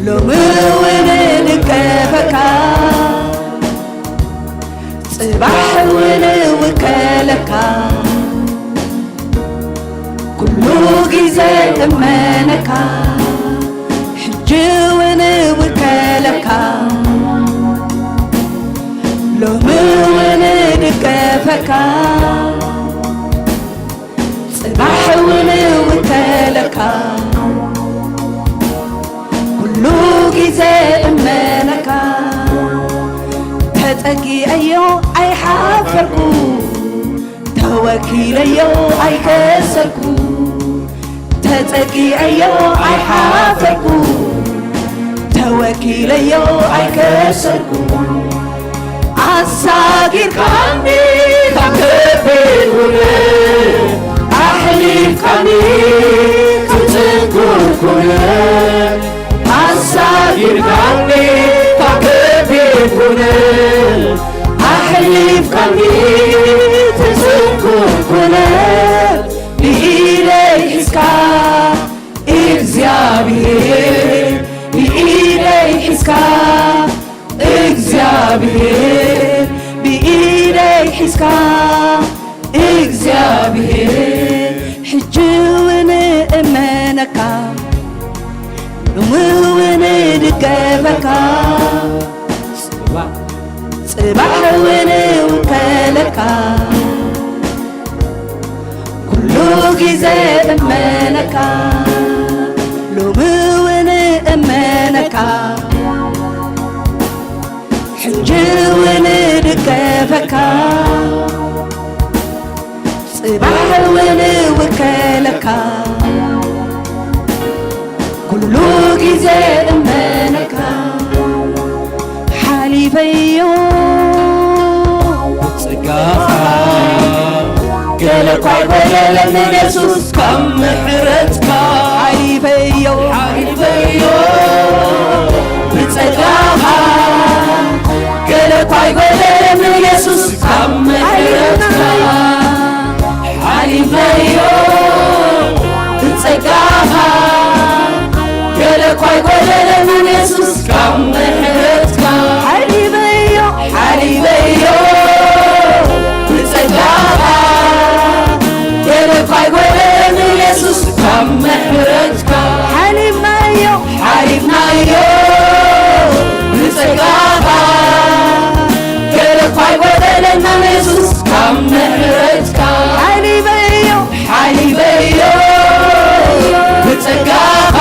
ሎሚ እውን እድገፈካ ጽባሕ እውን እውከለካ ኩሉ ግዜ እመነካ ሕጂ እውን እውከለካ ሎሚ እውን እድገፈካ ጽባሕ እውን እውከለካ ኩሉ ግዜ እመነካ ተጸጊዐዮ ኣይሓፈርኩ ተወኪለዮ ኣይከሰርኩ ተጸጊዐዮ ኣይሓፈርኩ ተወኪለዮ ኣይከሰርኩ ኣሳጊርካኒ ካብ ከቢድ ኩነት ኣሕሊፍካኒ ካብ ጽንኩር ኩነት ኣሳጊርካኒ ካብ ከቢድ ኩነት ኣሕሊፍካኒ ካብ ጽንኩር ኩነት ብኢደይ ሒዝካ እግዚኣብሔር ብኢደይ ሒዝካ ሒዝካ እግዚኣብሔር፣ ብኢደይ ሒዝካ እግዚኣብሔር፣ ሕጂ እውን እእመነካ፣ ሎሚ እውን እድገፈካ፣ ጽባሕ እውን እውከለካ፣ ኩሉ ግዜ እእመነካ፣ ሎሚ እውን እእመነካ፣ ሕጂ እውን እድገፈካ፣ ጽባሕ እውን እውከለካ፣ ኩሉ ግዜ እእመነካ። ሓሊፈዮ ብጸጋኻ፣ ገለ እኳ ኣይጎደለንን የሱስ ካብ ምሕረትካ። ሓሊፈዮ፣ ሓሊፈዮ ብጸጋኻ፣ ገለ እኳ ኣይጎደለንን የሱስ ካብ ምሕረትካ። ሓሊፈዮ ብጸጋኻ፣ ገለ እኳ ኣይጎደለንን የሱስ ካብ ምሕረትካ። ሓሊፈዮ፣ ሓሊፈዮ ብጸጋኻ፣ ገለ እኳ ኣይጎደለንን የሱስ ካብ ምሕረትካ። ሓሊፍናዮ፣ ሓሊፍናዮ ብጸጋኻ፣ ገለ እኳ ኣይጎደለናን የሱስ ካብ ምሕረትካ። ሓሊፈዮ፣ ሓሊፈዮ ብጸጋኻ፣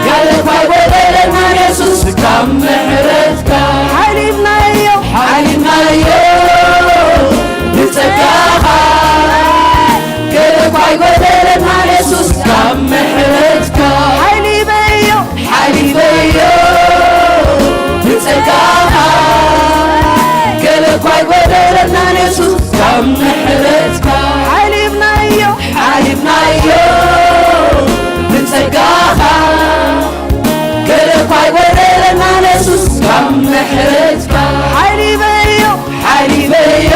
ገለ እኳ ኣይጎደለናን የሱስ ካብ ምሕረትካ። ሓሊፍናዮ፣ ሓሊፍናዮ ብጸጋኻ፣ ገለ እኳ ኣይጎደለናን የሱስ ካብ ምሕረትካ። ሓሊፈዮ፣ ሓሊፈዮ ብጸጋኻ፣ ገለ እኳ ኣይጎደለናን የሱስ ካብ ምሕረትካ። ሓሊፍናዮ፣ ሓሊፍናዮ ብጸጋኻ፣ ገለ እኳ ኣይጎደለናን የሱስ ካብ ምሕረትካ። ሓሊፈዮ፣ ሓሊፈዮ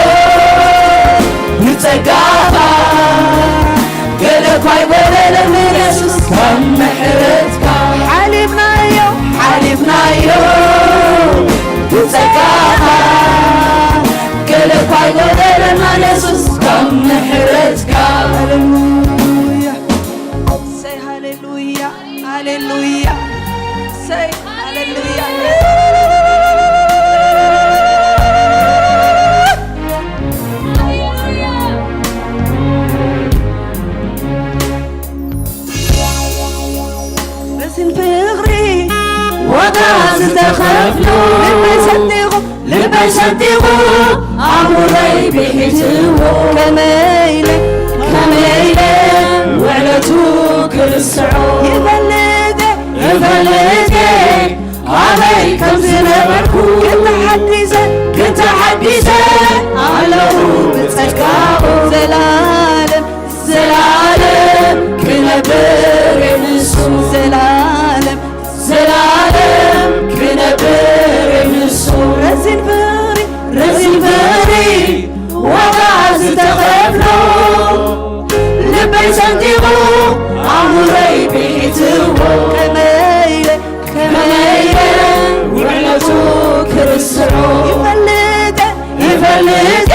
ብጸጋኻ፣ ገለ እኳ ኣይጎደለንን የሱስ ካብ ምሕረትካ። ሓሊፍናዮ፣ ሓሊፍናዮ ብጸጋኻ፣ ገለ እኳ ኣይጎደለናን የሱስ ካብ ምሕረትካ። ሃሌሉያ፣ ሃሌሉያ፣ ሃሌሉያ። እሰይ፣ ሃሌሉያ። ረዚን ፍቕሪ ዋጋ ዝተኸፍሎ፣ ልበይ ሰንጢቑ፣ ልበይ ሰንጢቑ፣ ኣእምሮይ ብሒትዎ። ከመይ ኢለ፣ ከመይ ኢለ ውዕለቱ ክርስዖ? ይፈልጥ፣ ይፈልጥ ኣበይ ከም ዝነበርኩ። ግን ተሓዲሰ፣ ግን ተሓዲሰ ኣለኹ ብጸጋኡ። ዘላለም፣ ዘላለም ክነብር እየ ንሱ። ዘላለም፣ ዘላለም ክነብር እየ ንሱ። ረዚን ፍቕሪ፣ ረዚን ፍቕሪ ዋጋ ዝተኸፍሎ፣ ልበይ ሰንጢቑ ኣእምሮይ ብሒትዎ። ከመይ ኢለ፣ ከመይ ኢለ ውዕለቱ ክርስዖ? ይፈልጥ፣ ይፈልጥ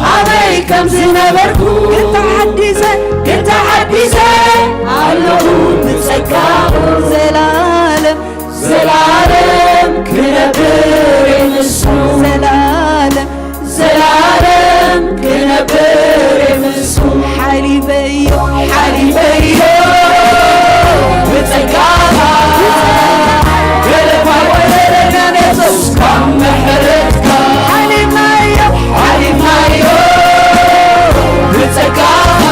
ኣበይ ከም ዝነበርኩ። ግን ተሓዲሰ፣ ግን ተሓዲሰ ኣለኹ ብጸጋኡ። ዘላለም፣ ዘላለም ክነብር እየ ንሱ። ዘላለም፣ ዘላለም ክነብር እየ ንሱ። ሓሊፈዮ፣ ሓሊፈዮ ብጸጋኻ። ገለ እኳ ኣይጎደለናን የሱስ ካብ ምሕረትካ። ሓሊፍናዮ፣ ሓሊፍናዮ ብጸጋኻ።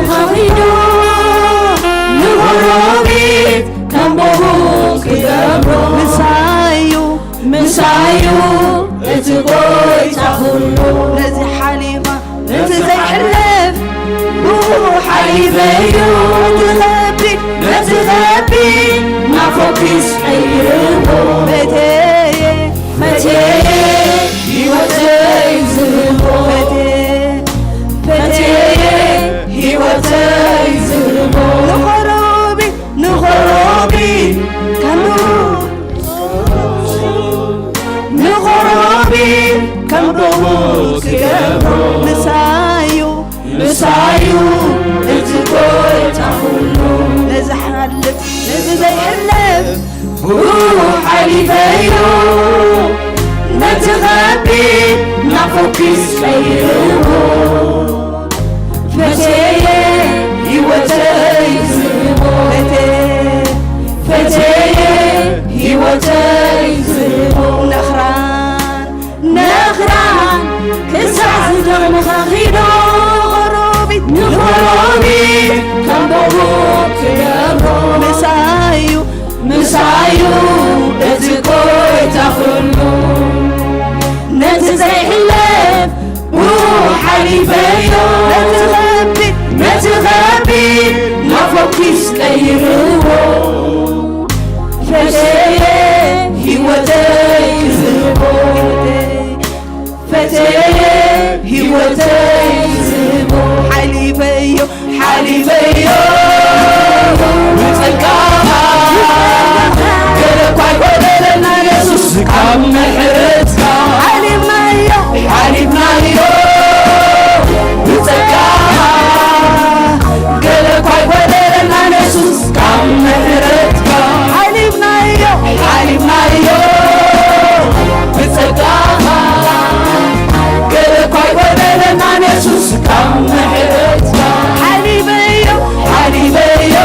ተኺዶ ንጎረቤት ከም ብሩኽ ክገብሮ። ምሳዩ፣ ምሳዩ እቲ ጎይታ ኩሉ። ነዚ ሓሊፋ ነቲ ዘይሕለፍ ብኡ ሓሊፈዮ። ነቲ ኸቢድ፣ ነቲ ኸቢድ ናፎኪስ ቀይርዎ። ፈተየ፣ ፈተየ ህይወተይ ዝህቦ። ፈተየ፣ ፈተየ ህይወተይ ዝህቦ። ንኸሮቢ፣ ንኸሮቢ ከም ንኸሮቢ ከም ብኡ ክገብሮ። ምሳዩ፣ ምሳዩ እቲ ጎይታ ኩሉ። ነዚ ሓልፍ፣ ነዚ ዘይሕለፍ ብኡ ሓሊፈዮ። ነቲ ኸቢድ ናፎኪስ ቀይርዎ። ፈተየ ህይወተይ ዝህቦ። ፈተየ፣ ፈተየ ህይወተይ ዝህቦ። ነኽራን፣ ነኽራን ክሳዕ ዝደኽም ኸኺዶ። ንኸሮቢት፣ ንኸሮቢት ከም ብሩኽ ክገብሮ። ምሳዩ፣ ምሳዩ እቲ ጎይታ ኩሉ። ነቲ ዘይሕለፍ ብኡ ሓሊፈዮ። ነቲ ኸቢድ፣ ነቲ ኸቢድ ናፎኪስ ቀይርዎ። ፈተየ ህይወተይ ክዝቦ። ፈተየ ህይወተይ ክዝቦ። ሓሊፈዮ፣ ሓሊፈዮ ብጸጋኻ። ገለ እኳ ኣይጎደለና የሱስ ካብ ምሕረትካ። ሓሊፍናዮ፣ ሓሊፍናዮ ብጸጋኻ። ገለ እኳ ኣይጎደለና የሱስ ካብ ምሕረትካ። ሓሊፍናዮ፣ ሓሊፍናዮ ብጸጋኻ። ገለ እኳ ኣይጎደለና የሱስ ካብ ምሕረትካ። ሓሊፈዮ፣ ሓሊፈዮ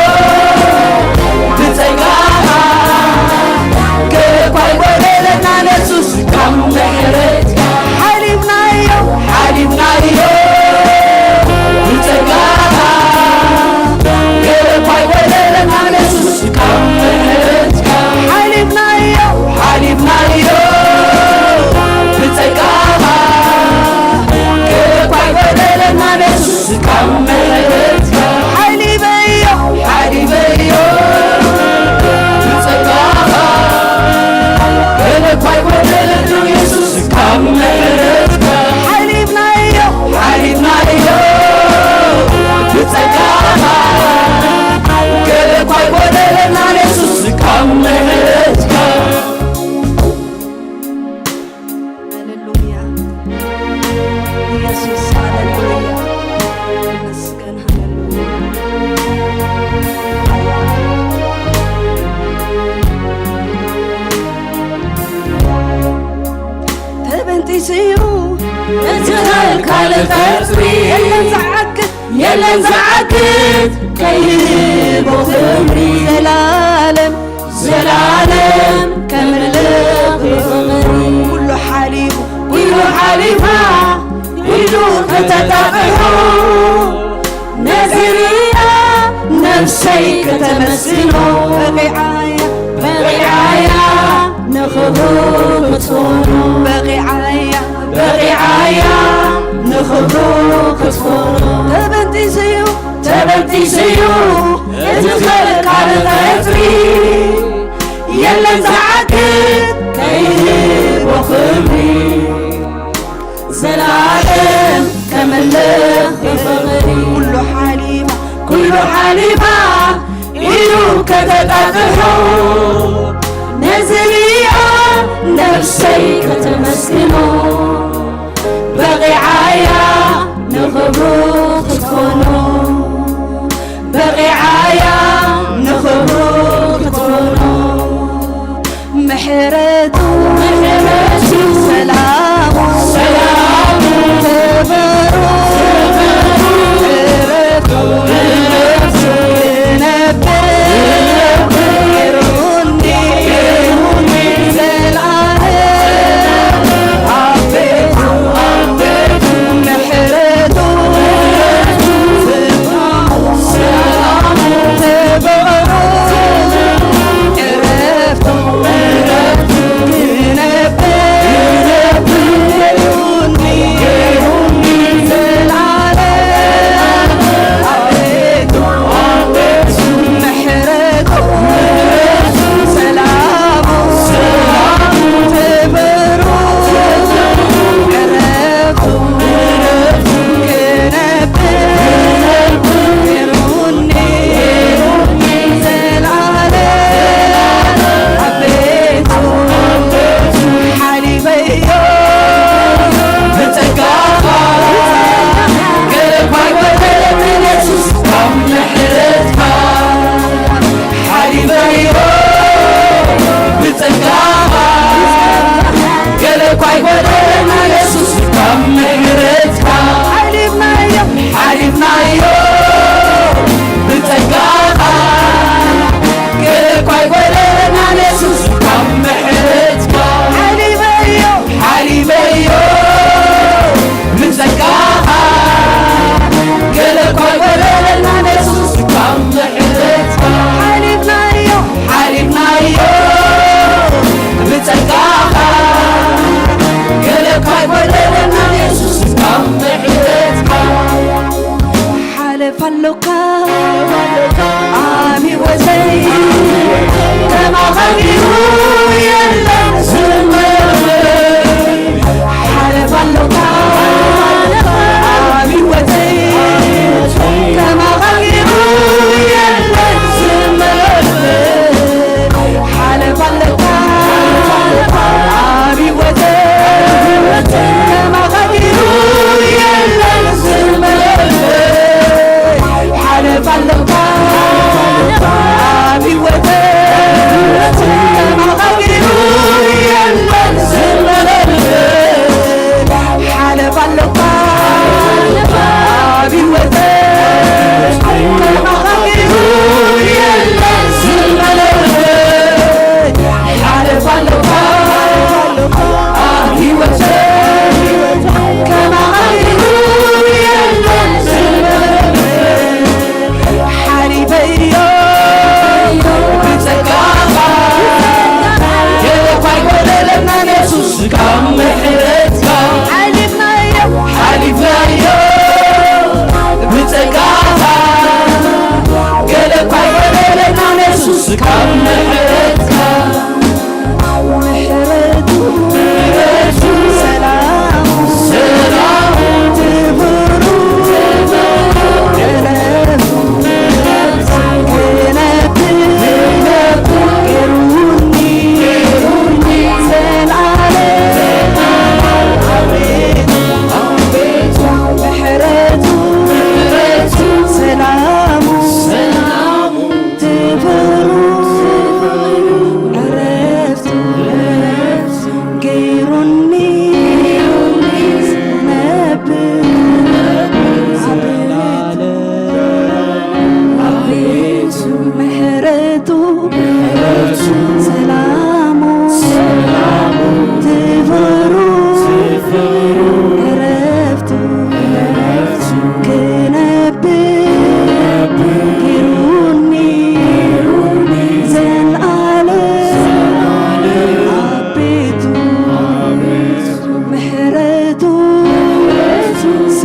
ብጸጋኻ። ገለ እኳ ኣይጎደለና የሱስ ካብ ምሕረትካ። ሓሊፍናዮ፣ ሓሊፍናዮ ብጸጋኻ። ገለ እኳ ኣይጎደለና የሱስ ካብ ምሕረትካ። ሓሊፍናዮ፣ ሓሊፍናዮ ብጸጋኻ። ገለ እኳ ኣይጎደለና የሱስ ካብ ምሕረትካ። ሓሊፈዮ፣ ሓሊፈዮ ብጸጋኻ። ገለ እኳ ኣይጎደለና የሱስ ካብ ምሕረትካ። ሓሊፍናዮ፣ ሓሊፍናዮ ብጸጋኻ። ገለ እኳ ኣይጎደለና የሱስ ካብ ምሕረትካ። ሃሌሉያ። ኢየሱስ፣ ሃሌሉያ። ይመስገን፣ ሃሌሉያ። ተበንጢሱ እዩ እቲ ኸልካል ቀጽሪ። የለን ዝዓግት፣ የለን ዝዓግት ከይህቦ ክብሪ። ዘላለም፣ ዘላለም ከምልኽ ብፍቕሪ። ኩሉ ሓሊፉ፣ ኩሉ ሓሊፋ፣ ኩሉ ከተጣጥሖ። ነዚ ሪኣ ነፍሰይ ከተመስግኖ። በቒዓያ፣ በቒዓያ ንኽብሩ ክትኮኖ። በቒዓያ፣ በቒዓያ ንኽብሩ ክትኮኖ። ተበንጢሱ እዩ፣ ተበንጢሱ እዩ እቲ ኸልካል ቀጽሪ። የለን ዝዓግት ከይህቦ ክብሪ። ዘላለም ከምልኽ ብፍቕሪ። ኩሉ ሓሊፋ፣ ኩሉ ሓሊፋ ኢዱ ከተጣጥሖ። ነዚ ሪኣ ነፍሰይ ከተመስግኖ። በቒዓያ ንኽብሩ ክትኮኖ። በቒዓያ ንኽብሩ ክትኮኖ። ምሕረቱ፣ ምሕረቱ፣ ሰላሙ፣ ሰላሙ፣ ክብሩ፣ ክብሩ፣ ምሕረቱ፣ ምሕረቱ፣ ክነብር፣ ክነብር፣ ይርሁኒ፣ ይርሁኒ፣ ዘላለም ኣብ ቤቱ፣ ኣብ ቤቱ፣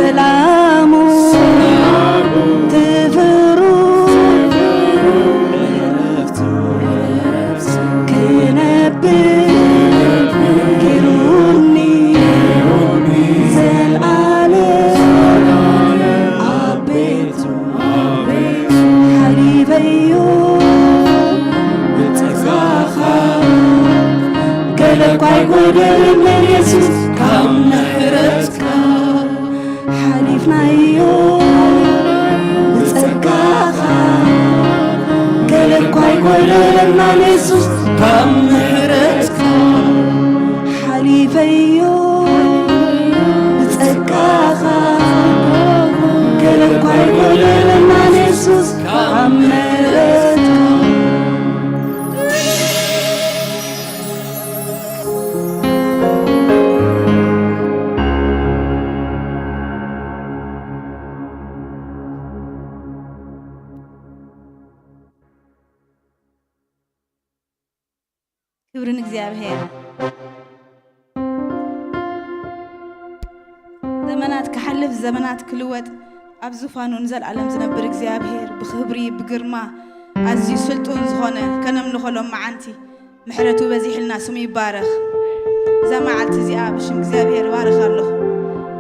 ሰላሙ ትፍሩ ክነብር ገይሩኒ ዘልኣለም ኣብ ቤቱ ሓሊፈዮ ብጸጋኻ ገለ እኳ ኣይጎደለንን የሱስ ካብ ምሕረትካ ሓሊፍናዮ ብጸጋኻ ገለ እኳ ኣይጎደለናን የሱስ ካብ ምሕረትካ ሓሊፈዮ ብጸጋኻ ገለ እኳ ኣይጎደለናን የሱስ ካብ ምሕረትካ። ክብሪ ንእግዚኣብሔር። ዘመናት ክሓልፍ፣ ዘመናት ክልወጥ፣ ኣብ ዙፋኑ ንዘለኣለም ዝነብር እግዚኣብሔር፣ ብኽብሪ፣ ብግርማ፣ ኣዝዩ ስልጡን ዝኾነ፣ ከነምልኾ ሎም መዓንቲ ምሕረቱ በዚሕልና ስሙ ይባረኽ። እዛ መዓልቲ እዚኣ ብሽም እግዚኣብሔር እባርኻ ኣለኹ።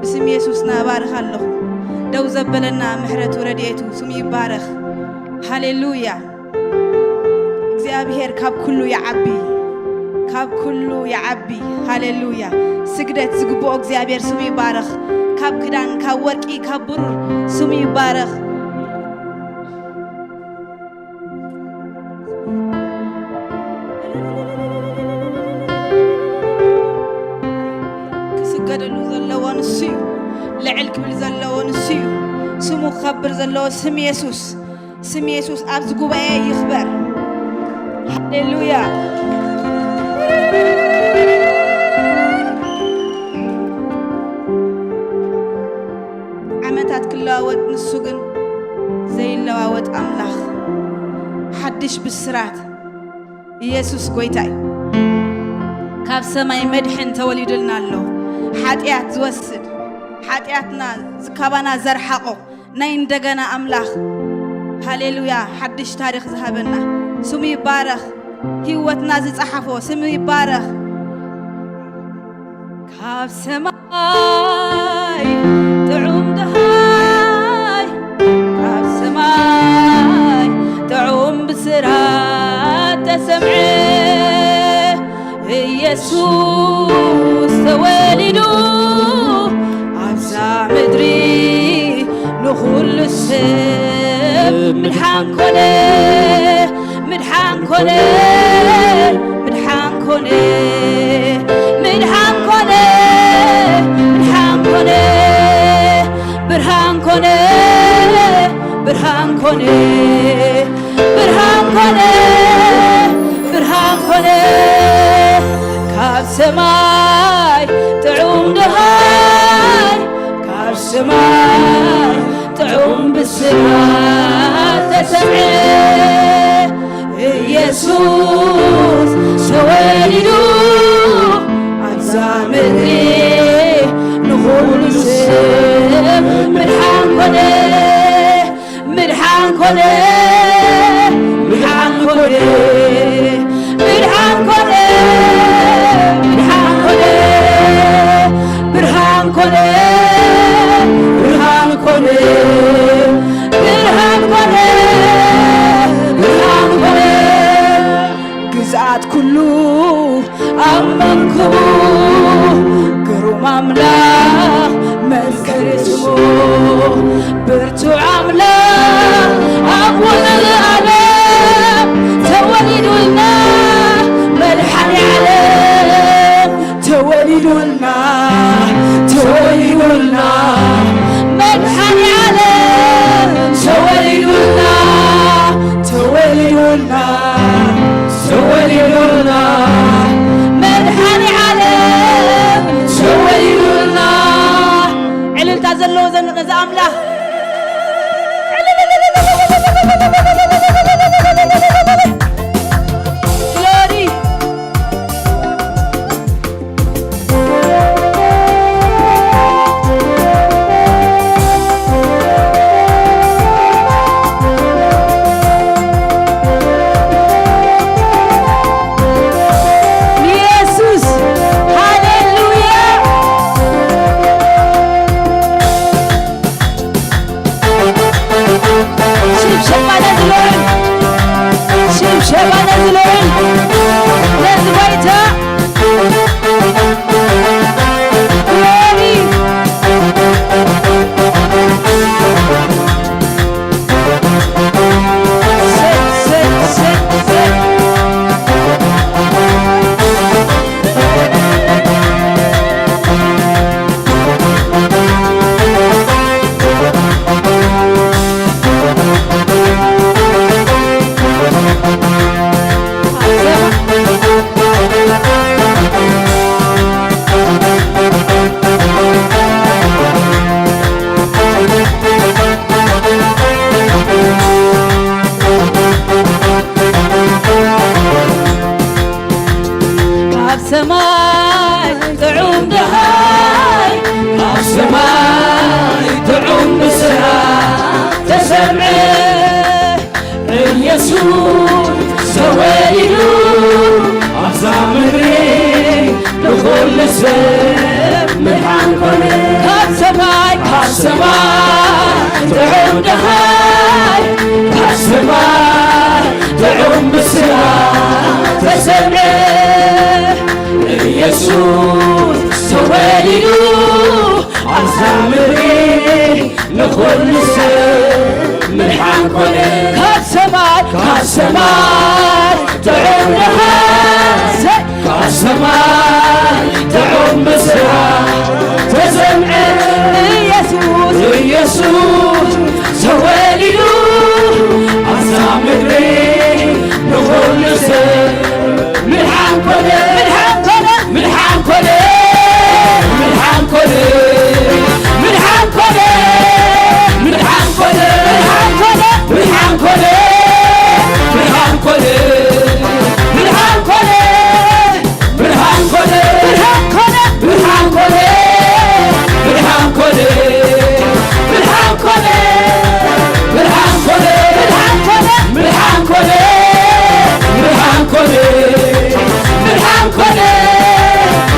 ብስም የሱስና እባርኻ ኣለኹ። ደው ዘበለና ምሕረቱ ረድኤቱ ስሙ ይባረኽ። ሃሌሉያ። እግዚኣብሔር ካብ ኩሉ ይዓቢ፣ ካብ ኩሉ ይዓቢ። ሃሌሉያ። ስግደት ዝግብኦ እግዚኣብሔር ስሙ ይባረኽ። ካብ ክዳን፣ ካብ ወርቂ፣ ካብ ብሩር ስሙ ይባረኽ። ክስገደሉ ዘለዎ ንሱ እዩ። ልዕል ክብል ዘለዎ ንሱ እዩ። ስሙ ክኸብር ዘለዎ ስም የሱስ። ስም የሱስ ኣብዚ ጉባኤ ይኽበር። ሃሌሉያ። ዓመታት ክለዋወጥ፣ ንሱ ግን ዘይለዋወጥ ኣምላኽ። ሓድሽ ብስራት፣ ኢየሱስ ጎይታ እዩ። ካብ ሰማይ መድሕን ተወሊዱልና ኣሎ። ሓጢኣት ዝወስድ፣ ሓጢኣትና ካባና ዘርሓቖ ናይ እንደገና ኣምላኽ። ሃሌሉያ። ሓድሽ ታሪኽ ዝሃበና ስሙ ይባረኽ። ህይወትና ዝጸሓፎ ስሙ ይባረኽ። ካብ ሰማይ ጥዑም ደሃይ፣ ካብ ሰማይ ጥዑም ብስራት ተሰምዐ። ኢየሱስ ተወሊዱ ኣብዛ ምድሪ ንኹሉ ሰብ ምድሓን ኮነ። ምድሓን ኮነ፣ ምድሓን ኮነ፣ ምድሓን ኮነ፣ ምድሓን ኮነ፣ ብርሃን ኮነ፣ ብርሃን ኮነ፣ ብርሃን ኮነ፣ ብርሃን ኮነ። ካብ ሰማይ ጥዑም ደሃይ፣ ካብ ሰማይ ጥዑም ብስራት ተሰምዐ። ኢየሱስ ተወሊዱ ኣብዛ ምድሪ ንኹሉ ሰብ ምድሓን ኮነ። ምድሓን ኮነ፣ ምድሓን ኮነ፣ ምድሓን ኮነ፣ ምድሓን ኮነ፣ ብርሃን ኮነ፣ ብርሃን ኮነ፣ ብርሃን ኮነ፣ ብርሃን ኮነ። ግዝኣት ኩሉ ኣብ መንክቡ፣ ግሩም ኣምላኽ መዝከሪ ስሙ፣ ብርቱዕ ኣምላኽ ኣብ ወለለ ዓለም ተወሊዱልና፣ መድሓኒ ዓለም ተወሊዱልና፣ ተወሊዱልና፣ መድሓኒ ዓለም ተወሊዱልና፣ ተወሊዱልና፣ ተወሊዱልና፣ መድሓኒ ዓለም ተወሊዱልና። ዕልልታ ዘለዎ ዘን-፣ ነዚ ኣምላኽ። ግሎሪ። ሽምሸባ ነዚ ልዑል፣ ሽምሸባ ነዚ ልዑል፣ ነዚ ጎይታ። ግሎሪ። ካብ ሰማይ ጥዑም ደሃይ፣ ካብ ሰማይ ጥዑም ብስራት ተሰምዐ። ኢየሱስ ተወሊዱ ኣብዛ ምድሪ፣ ንኹሉ ሰብ ምድሓን ኮነ። ካብ ሰማይ፣ ካብ ሰማይ ጥዑም ደሃይ፣ ካብ ሰማይ ጥዑም ብስራት ተሰምዐ። ኢየሱስ ተወሊዱ ኣብዛ ምድሪ፣ ንኹሉ ሰብ ምድሓን ኮነ። ካብ ሰማይ፣ ካብ ሰማይ ጥዑም ደሃይ፣ ካብ ሰማይ ጥዑም ብስራት ተሰምዐ። ኢየሱስ፣ ኢየሱስ ተወሊዱ ኣብዛ ምድሪ፣ ንኹሉ ሰብ ምድሓን ኮነ፣ ምድሓን ኮነ፣ ምድሓን ኮነ፣ ምድሓን ኮነ፣ ምድሓን ኮነ፣ ምድሓን ኮነ፣ ምድሓን ኮነ፣ ምድሓን ኮነ፣ ምድሓን ኮነ። ብርሃን ኮነ፣ ብርሃን ኮነ፣ ብርሃን ኮነ፣ ብርሃን ኮነ፣ ብርሃን ኮነ፣ ብርሃን ኮነ፣ ብርሃን ኮነ፣ ብርሃን ኮነ፣ ብርሃን ኮነ፣ ብርሃን ኮነ፣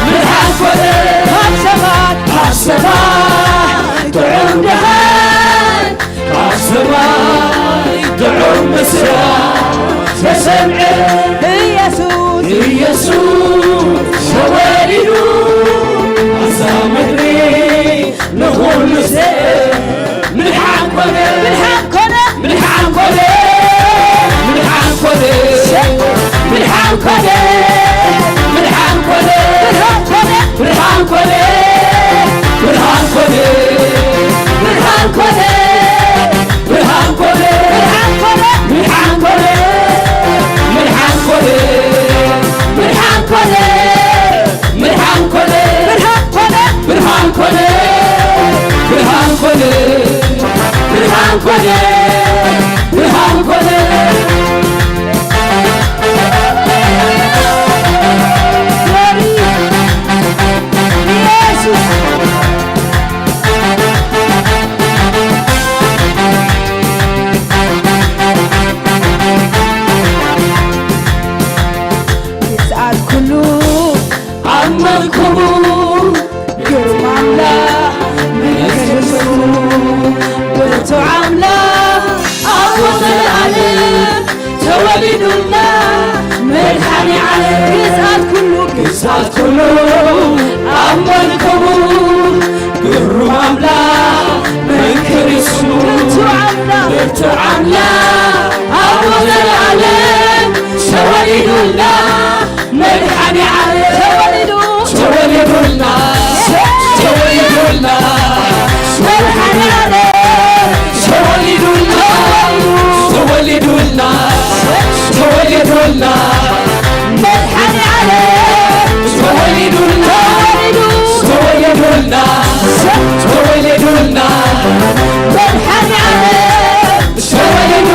ብርሃን ኮነ። ካብ ሰማይ፣ ካብ ሰማይ ጥዑም ደሃይ ካብ ሰማይ ጥዑም ብስራት ተሰምዐ። ኢየሱስ፣ ኢየሱስ ተወሊዱ ኣብዛ ምድሪ ንኹሉ ሰብ ምድሓን ኮነ። ምድሓን ኮነ። ምድሓን ኮነ። ምድሓን ኮነ። ምድሓን ኮነ። ብርሃን ኮነ። ብርሃን ኮነ። ብርሃን ኮነ። ብርሃን ኮነ። ብርሃን ኮነ። ብርሃን ኮነ። ብርሃን ኮነ። ብርሃን ኮነ። ብርሃን ኮነ። ግዝኣት ኩሉ ኣመንኩሙ፣ ግርማ ኣምላኽ ንገስግሱ። ብርቱዕ ኣምላኽ ኣብ ዘለኣለም ተወሊዱልና መድሓኒ ዓለም። ግዝኣት ኩሉ፣ ግዝኣት ኩሉ ኣመንኩሙ፣ ግሩም ኣምላኽ መንክር እዩ ስሙ። ብርቱዕ ኣምላኽ፣ ብርቱዕ ኣምላኽ ኣብ ዘለኣለም ተወሊዱልና መድሓኒ ዓለም ተወሊዱ፣ ተወሊዱልና፣ ተወሊዱልና፣ መድሓኒ ዓለም ተወሊዱልና፣ ተወሊዱልና፣ ተወሊዱልና፣ መድሓኒ ዓለም ተወሊዱልና፣ ተወሊዱልና፣ ተወሊዱልና፣ መድሓኒ ዓለም ተወሊዱ፣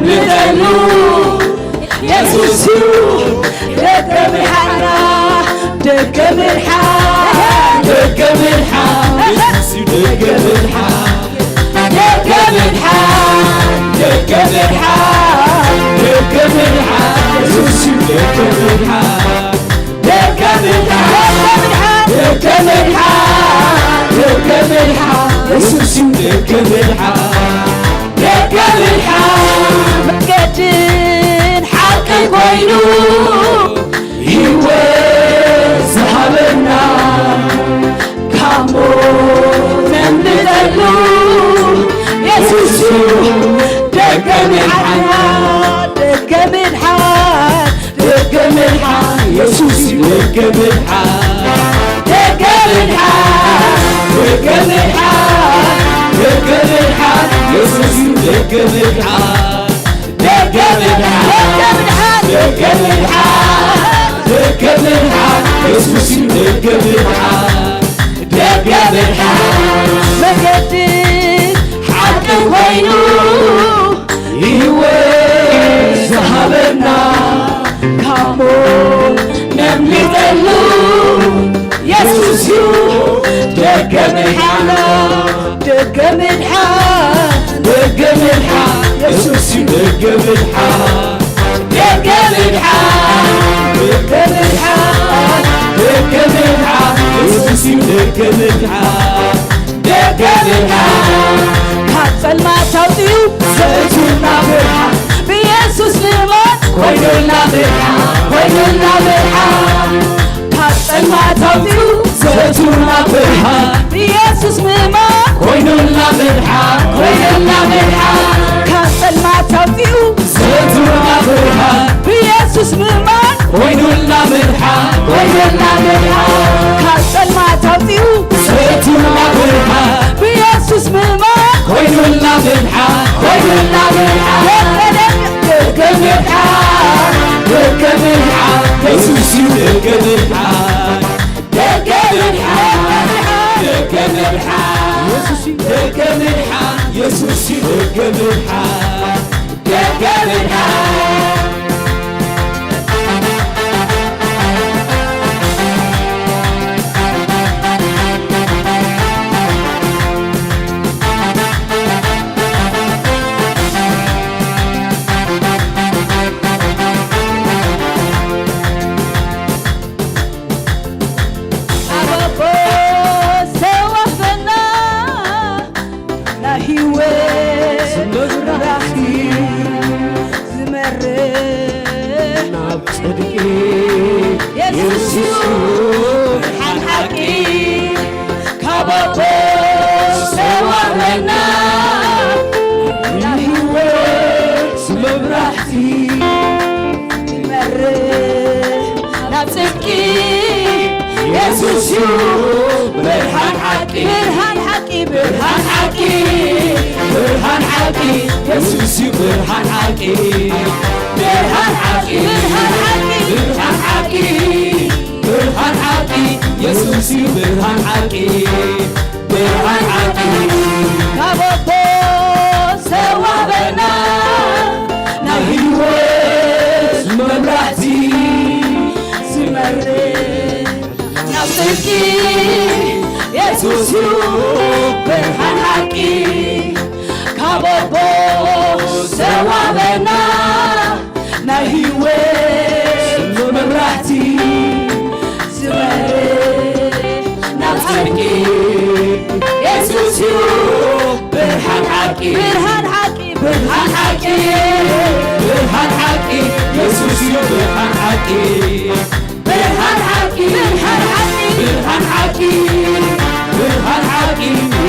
ንጠሉ የሱስ እዩ ደገ ምድሓና፣ ደገ ምድሓን፣ ደገ ምድሓን፣ የሱስ እዩ ደገ ምድሓን፣ ደገ ምድሓን፣ ደገ ምድሓን፣ ደገ ምድሓን፣ የሱስ እዩ ደገ ምድሓን፣ ደገ ምድሓን፣ ደገ ምድሓን፣ ደገ ምድሓን፣ የሱስ እዩ ደገ ምድሓን። ደገ ምድሓን መገድን ሓቅን ኮይኑ ህይወት ዝሃበና ካብ ሞት ነምልጠሉ የሱስ እዩ ደገ ምድሓን፣ ደገ ምድሓን፣ ደገ ምድሓን፣ የሱስ እዩ ደገ ምድሓን፣ ደገ ምድሓን፣ ደገ ምድሓን፣ ደገ ምድሓን፣ የሱስ እዩ ደገ ምድሓን፣ ደገ ምድሓን፣ ደገ ምድሓን፣ ደገ ምድሓን፣ ደገ ምድሓን፣ የሱስ እዩ ደገ ምድሓን፣ ደገ ምድሓን መገዲ ሓቂ ኮይኑ ህይወት ዝሃበና ካብ ሞት ነምልጠሉ የሱስ እዩ ደገ ምድሓና፣ ደገ ምድሓን፣ ደገ ምድሓን፣ የሱስ እዩ ደገ ምድሓን፣ ደገ ምድሓን፣ ደገ ምድሓን፣ ደገ ምድሓን፣ የሱስ እዩ ደገ ምድሓን። ደገ ምድሓን ካብ ጸልማት ኣውጺኡ ዘእቱና ብርሃን ብኢየሱስ ምእማን ኮይኑልና ብርሃን ኮይኑልና ብርሃን ካብ ጸልማት ኣውጺኡ ዘእቱና ብርሃን ብኢየሱስ ምእማን ኮይኑልና ብርሃን ኮይኑልና ብርሃን ካብ ጸልማት ኣውጺኡ ዘእቱና ብርሃን ብኢየሱስ ምእማን ኮይኑልና ምድሓን ኮይኑልና ምድሓን ካብ ጸልማት ኣውጺኡ ዘእቱና ብርሃን ብኢየሱስ ምእማን ኮይኑልና ምድሓን ኮይኑልና ምድሓን ደገ ምድሓን ደገ ምድሓን የሱስ እዩ ደገ ምድሓን ደገ ምድሓን ደገ ምድሓን የሱስ እዩ ደገ ምድሓን የሱስ እዩ ደገ ምድሓን ደገ ምድሓን ኣቦ ዝተዋህበና ናይ ህይወት መብራህቲ ዝመርሕ ናብ ጽድቂ የሱስ እዩ ብርሃን ሓቂ ካብ ኣቦ ዝተዋህበና ናይ ህይወት መብራህቲ ይመርሕ ናብ ጽድቂ የሱስ እዩ ብርሃን ሓቂ ብርሃን ሓቂ ብርሃን ሓቂ ብርሃን ሓቂ የሱስ እዩ ብርሃን ሓቂ ብርሃን ሓቂ ብርሃን ሓቂ ብርሃን ሓቂ ብርሃን ሓቂ የሱስ እዩ ብርሃን ሓቂ ብርሃን ሓቂ ካብ ኣቦ ዝተዋህበና ናይ ህይወት መብራህቲ ዝመርሕ ናብ ጽድቂ የሱስ እዩ ብርሃን ሓቂ ካብ ኣቦ ዝተዋህበና ናይ ህይወት መብራህቲ ዝበርህ ናብ ጽድቂ የሱስ እዩ ብርሃን ሓቂ ብርሃን ሓቂ ብርሃን ሓቂ ብርሃን ሓቂ የሱስ እዩ ብርሃን ሓቂ ብርሃን ሓቂ ብርሃን ሓቂ ብርሃን ሓቂ ብርሃን ሓቂ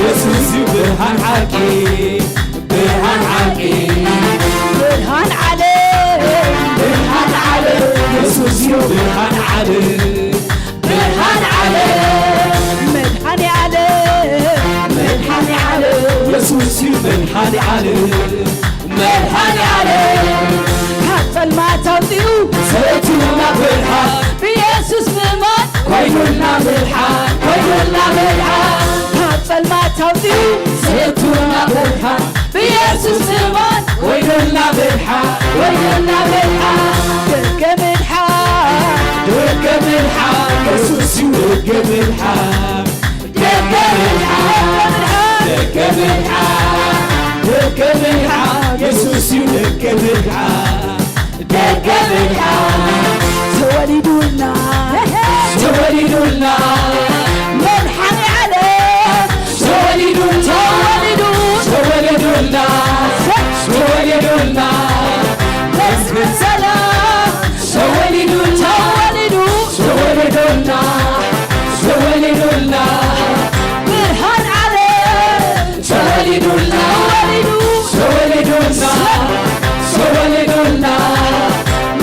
የሱስ እዩ ብርሃን ሓቂ ብርሃን ሓቂ ብርሃን ዓለም ብርሃን ዓለም የሱስ እዩ ብርሃን ዓለም ብርሃን ዓለም መድኃኔ ዓለም መድኃኔ ዓለም የሱስ እዩ መድኃኔ ዓለም መድኃኔ ዓለም ካብ ጸልማት ኣውጺኡ ዘእቱና ብርሃን ብኢየሱስ ምእማን ኮይኑልና ምድሓን ኮይኑልና ምድሓን ካብ ጸልማት ኣውጺኡ ዘእቱና ብርሃን ብኢየሱስ እማን። ወይንና ብርሃን፣ ወይንና ብርሃን። ደገ ምድሓን፣ ደገ ምድሓን፣ የሱስ እዩ ደገ ምድሓን። ደገ ምድሓን፣ ደገ ምድሓን፣ ደገ ምድሓን፣ የሱስ እዩ ደገ ምድሓን። ደገ ምድሓን ተወሊዱልና፣ ተወሊዱልና። መድሓኒ ዓለም ተወሊዱልና፣ ተወሊዱ፣ ተወሊዱልና፣ ተወሊዱልና። መስፍን ሰላም ተወሊዱልና፣ ተወሊዱ፣ ተወሊዱልና፣ ተወሊዱልና። ብርሃን ዓለም ተወሊዱልና፣ ተወሊዱ፣ ተወሊዱልና፣ ተወሊዱልና።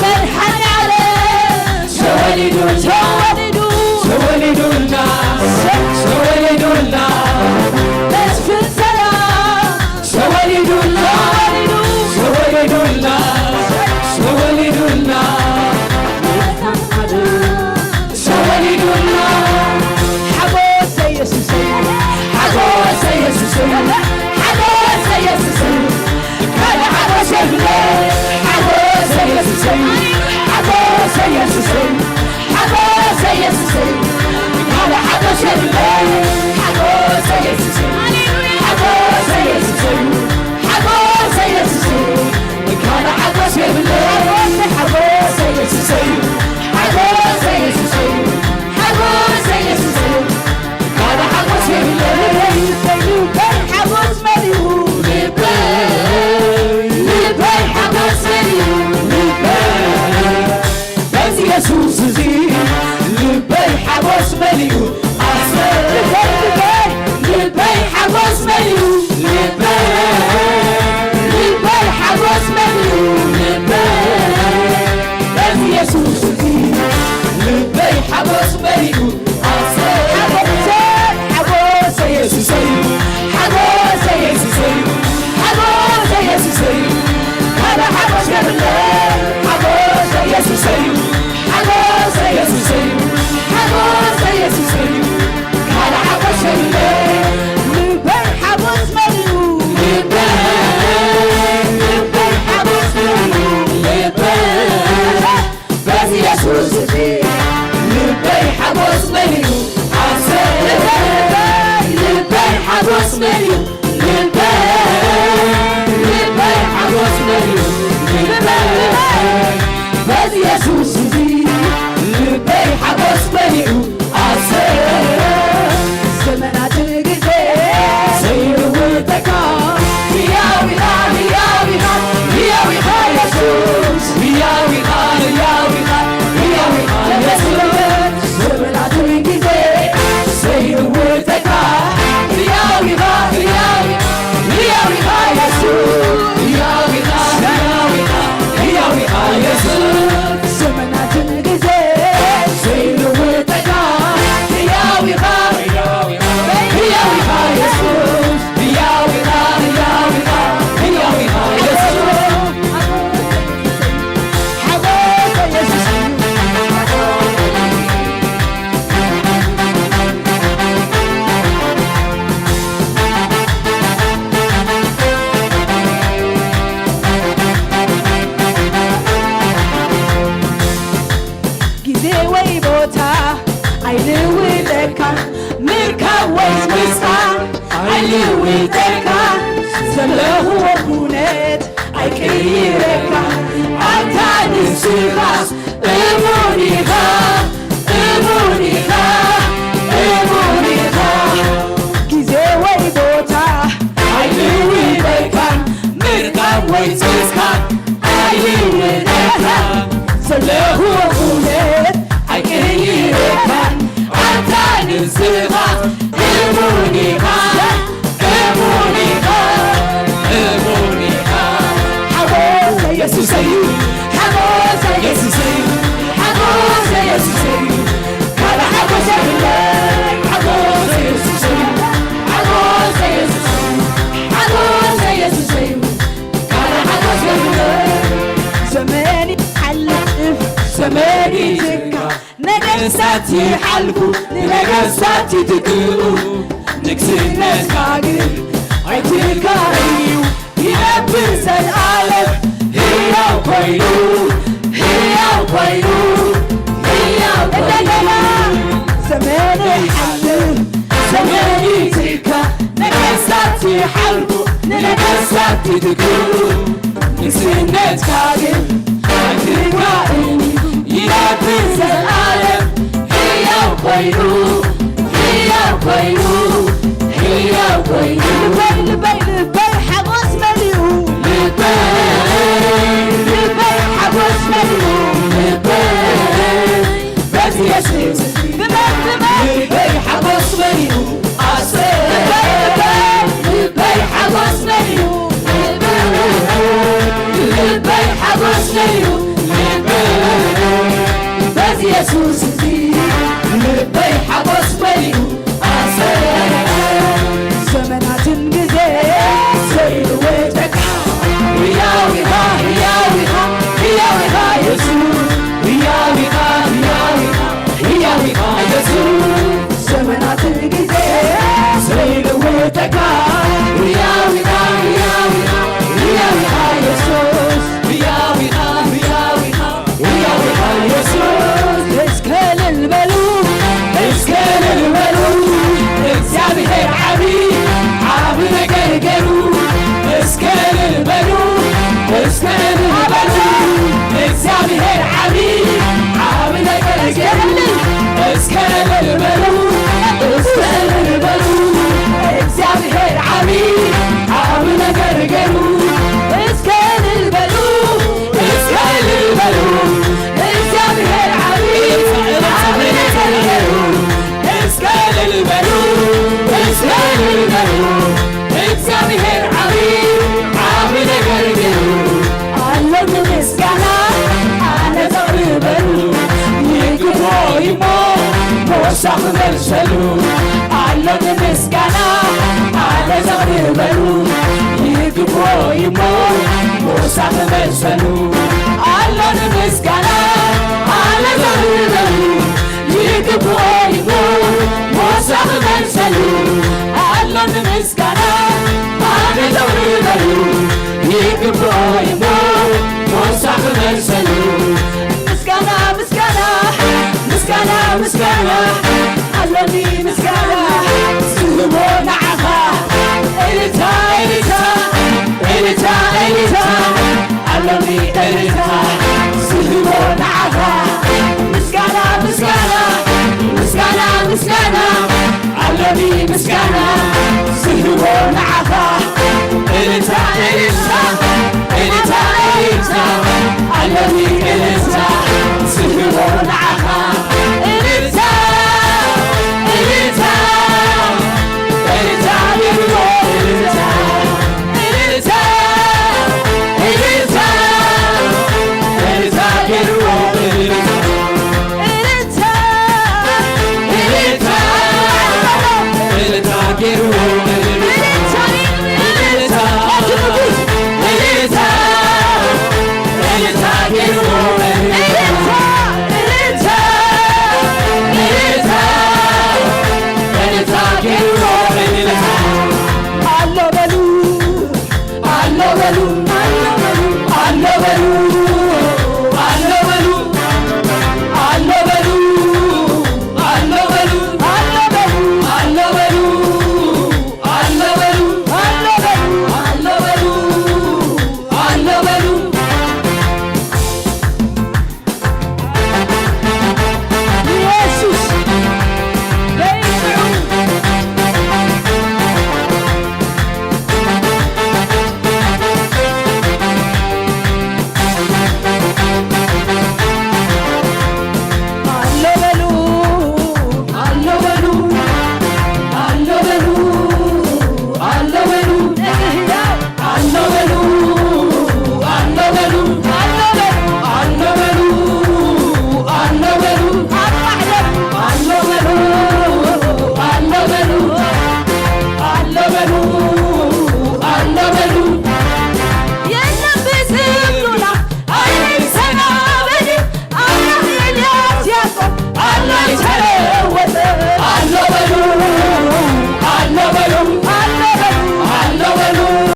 መድሓኒ ዓለም ተወሊዱ፣ ተወሊዱ፣ ተወሊዱልና፣ ተወሊዱልና። መስፍን ሰላም ተወሊዱልና፣ ተወሊዱ፣ ተወሊዱልና፣ ተወሊዱልና። ተወሊዱልና። ሓጎሰይ የሱሰይ፣ ሓጎሰይ የሱሰይ፣ ሓጎሰይ የሱሰይ። ካልእ ሓጎስ የብለይ። ሓጎሰይ የሱሰይ፣ ሓጎሰይ የሱሰይ፣ ሓጎሰይ የሱሰይ። ካልእ ሓጎስ የብለይ። ሓጎሰይ የሱሰይ፣ ሓጎሰይ የሱሰይ፣ ሓጎሰይ የሱሰይ። ካልእ ሓጎስ የብለይ። ሓጎሰይ የሱሰይ፣ ሓጎሰይ የሱሰይ፣ ሓጎሰይ የሱሰይ። ካልእ ሓጎስ የብለይ። ልበይ፣ ልበይ ሓጎስ መሊኡ። ልበይ፣ ልበይ ሓጎስ መሊኡ። ልበይ፣ በዚ የሱስ እዚ ልበይ ሓጎስ መሊኡ። ኣሰይ፣ ልበይ፣ ልበይ፣ ልበይ ሓጎስ መሊኡ። ልበይ፣ ልበይ ሓጎስ መሊኡ። ልበይ፣ በዚ የሱስ እዚ ልበይ ሓጎስ መሊኡ። ኣሰይ፣ ሓጎሰይ፣ ሓጎሰይ የሱሰይ፣ ሓጎሰይ የሱሰይ፣ ሓጎሰይ የሱሰይ። ካልእ ሓጎስ የብለይ። ሓጎሰይ የሱሰይ፣ ሓጎሰይ የሱሰይ፣ ሓጎሰይ የሱሰይ። ካልእ ሓጎስ የብለይ። ልበይ ሓጎስ መሊኡ። ልበይ፣ ልበይ ሓጎስ መሊኡ። ልበይ፣ በዚ የሱስ እዚ ልበይ ሓጎስ መሊኡ። ኣሰይ፣ ልበይ፣ ልበይ ሓጎስ መሊኡ። ልበይ፣ ልበይ ሓጎስ መሊኡ። ልበይ፣ በዚ የሱስ እዚ ልበይ ሓጎስ መሊኡ። ኣሰይ፣ ዘመናትን ግዜ ዘይልውጠካ። ህያው ኢኻ፣ ህያው ኢኻ፣ ህያው ኢኻ የሱስ። ህያው ኢኻ፣ ህያው ኢኻ፣ ህያው ኢኻ የሱስ። ዘመናትን ግዜ ዘይልውጠካ። ህያው ኢኻ፣ ህያው ኢኻ፣ ህያው ኢኻ የሱስ። ህያው ኢኻ፣ ህያው ኢኻ፣ ህያው ኢኻ የሱስ። ዘመናትን ግዜ ዘይልውጠካ። ህያው ኢኻ፣ ህያው ኢኻ የሱስ። ህያው ኢኻ፣ ህያው ኢኻ፣ ህያው ኢኻ የሱስ። ሓጎስ የሱስ። ግዜ ወይ ቦታ ኣይልውጠካ፣ ምርካብ ወይ ምስኣን ኣይልውጠካ፣ ዘለኽዎ ኩነት ኣይቅይረካ፣ ኣንታ ንስኻስ እሙን ኢኻ፣ እሙን ኢኻ፣ እሙን ኢኻ። ግዜ ወይ ቦታ ኣይልውጠካን፣ ምርካብ ወይ ምስኣን ኣይልውጠካን፣ ዘለኽዎ ኩነት ኣይቅይረካን፣ ኣንታ ንስኻ እሙን ኢኻ፣ እሙን ኢኻ፣ እሙን ኢኻ። ሓጎሰይ የሱሰይ፣ ሓጎሰይ የሱሰይ፣ ሓጎሰይ የሱሰይ። ካልእ ሓጎስ የብለይ። ሓጎሰይ የሱሰይ፣ ሓጎሰይ የሱሰይ፣ ሓጎሰይ የሱሰይ። ካልእ ሓጎስ የብለይ። ዘመን ይሓልፍ፣ ዘመን ይትካ፣ ነገስታት ይሓልፉ፣ ንነገስታት ይትክኡ። ንግስነትካ ግን ኣይትካእን እዩ፣ ይነብር ዘልኣለም ህያው ኮይኑ፣ ህያው ኮይኑ፣ ህያው ኮይኑ። እንደገና ዘመን ይሓልፍ፣ ዘመን ይትካ፣ ነገስታት ይሓልፉ፣ ንነገስታት ይትክኡ። ንግስነትካ ግን ኣይትካእን እዩ፣ ይነብር ዘልኣለም ህያው ኮይኑ፣ ህያው ኮይኑ፣ ህያው ኮይኑ። ልበይ፣ ልበይ፣ ልበይ ሓጎስ መሊኡ። ልበይ፣ ልበይ ሓጎስ መሊኡ። ልበይ በዚ የሱስ ብመን፣ ብመን። ልበይ ሓጎስ መሊኡ። ኣሰይ ልበይ፣ ልበይ፣ ልበይ ሓጎስ መሊኡ። ልበይ ሓጎስ መሊኡ። በዚ የሱስ እዚ ልበይ ሓጎስ መሊኡ። ኣሰይ ዘመናትን ግዜ ዘይልወጠካ ህያው ኢኻ፣ ህያው ኢኻ፣ ህያው ኢኻ የሱስ። ህያው ኢኻ፣ ህያው ኢኻ፣ ህያው ኢኻ የሱስ። ዘመናትን ግዜ ዘይልወጠካ ህያው ኢኻ፣ ህያው ኢኻ፣ ህያው ኢኻ የሱስ። ህያው ኢኻ፣ ህያው ኢኻ፣ ህያው ኢኻ የሱስ። እስከ እልል በሉ፣ እስከ እልል በሉ፣ እግዚኣብሔር ዓቢ፣ ዓቢ ነገር ገሩ። እስከ እልል በሉ፣ እስከ እልል በሉ፣ እግዚኣብሔር ዓቢ፣ ዓቢ ነገር ገሩ። እስከ እልል በሉ፣ እስከ እልል በሉ፣ እግዚኣብሔር ዓቢ፣ ዓቢ ነገር ገሩ። እስከ እልል በሉ፣ እስከ እልል በሉ፣ እግዚኣብሔር ዓቢ፣ ዓቢ ነገር ገሩ። እስከ እልል በሉ፣ እስከ እልል በሉ፣ እግዚኣብሔር ዓቢ፣ ዓቢ ነገር ገሩ። ኣሎ ንምስጋና ኣነ ዘቕርበሉ፣ ይግብኦ እዩሞ ሞሳ ክመልሰሉ። ኣሎ ንምስጋና ኣነ ዘቕርበሉ፣ ይግብኦ እዩሞ ሞሳ ክመልሰሉ። ኣሎ ንምስጋና ኣነ ዘቕርበሉ፣ ይግብኦ እዩሞ ሞሳ ክመልሰሉ። ኣሎ ንምስጋና ኣነ ዘቕርበሉ፣ ይግብኦ እዩሞ ሞሳ ክመልሰሉ። ምስጋና፣ ምስጋና፣ ምስጋና፣ ምስጋና፣ ኣሎኒ ምስጋና ዝህቦ ንዓኻ። እልልታ፣ እልልታ፣ እልልታ፣ እልልታ፣ ኣሎኒ እልልታ።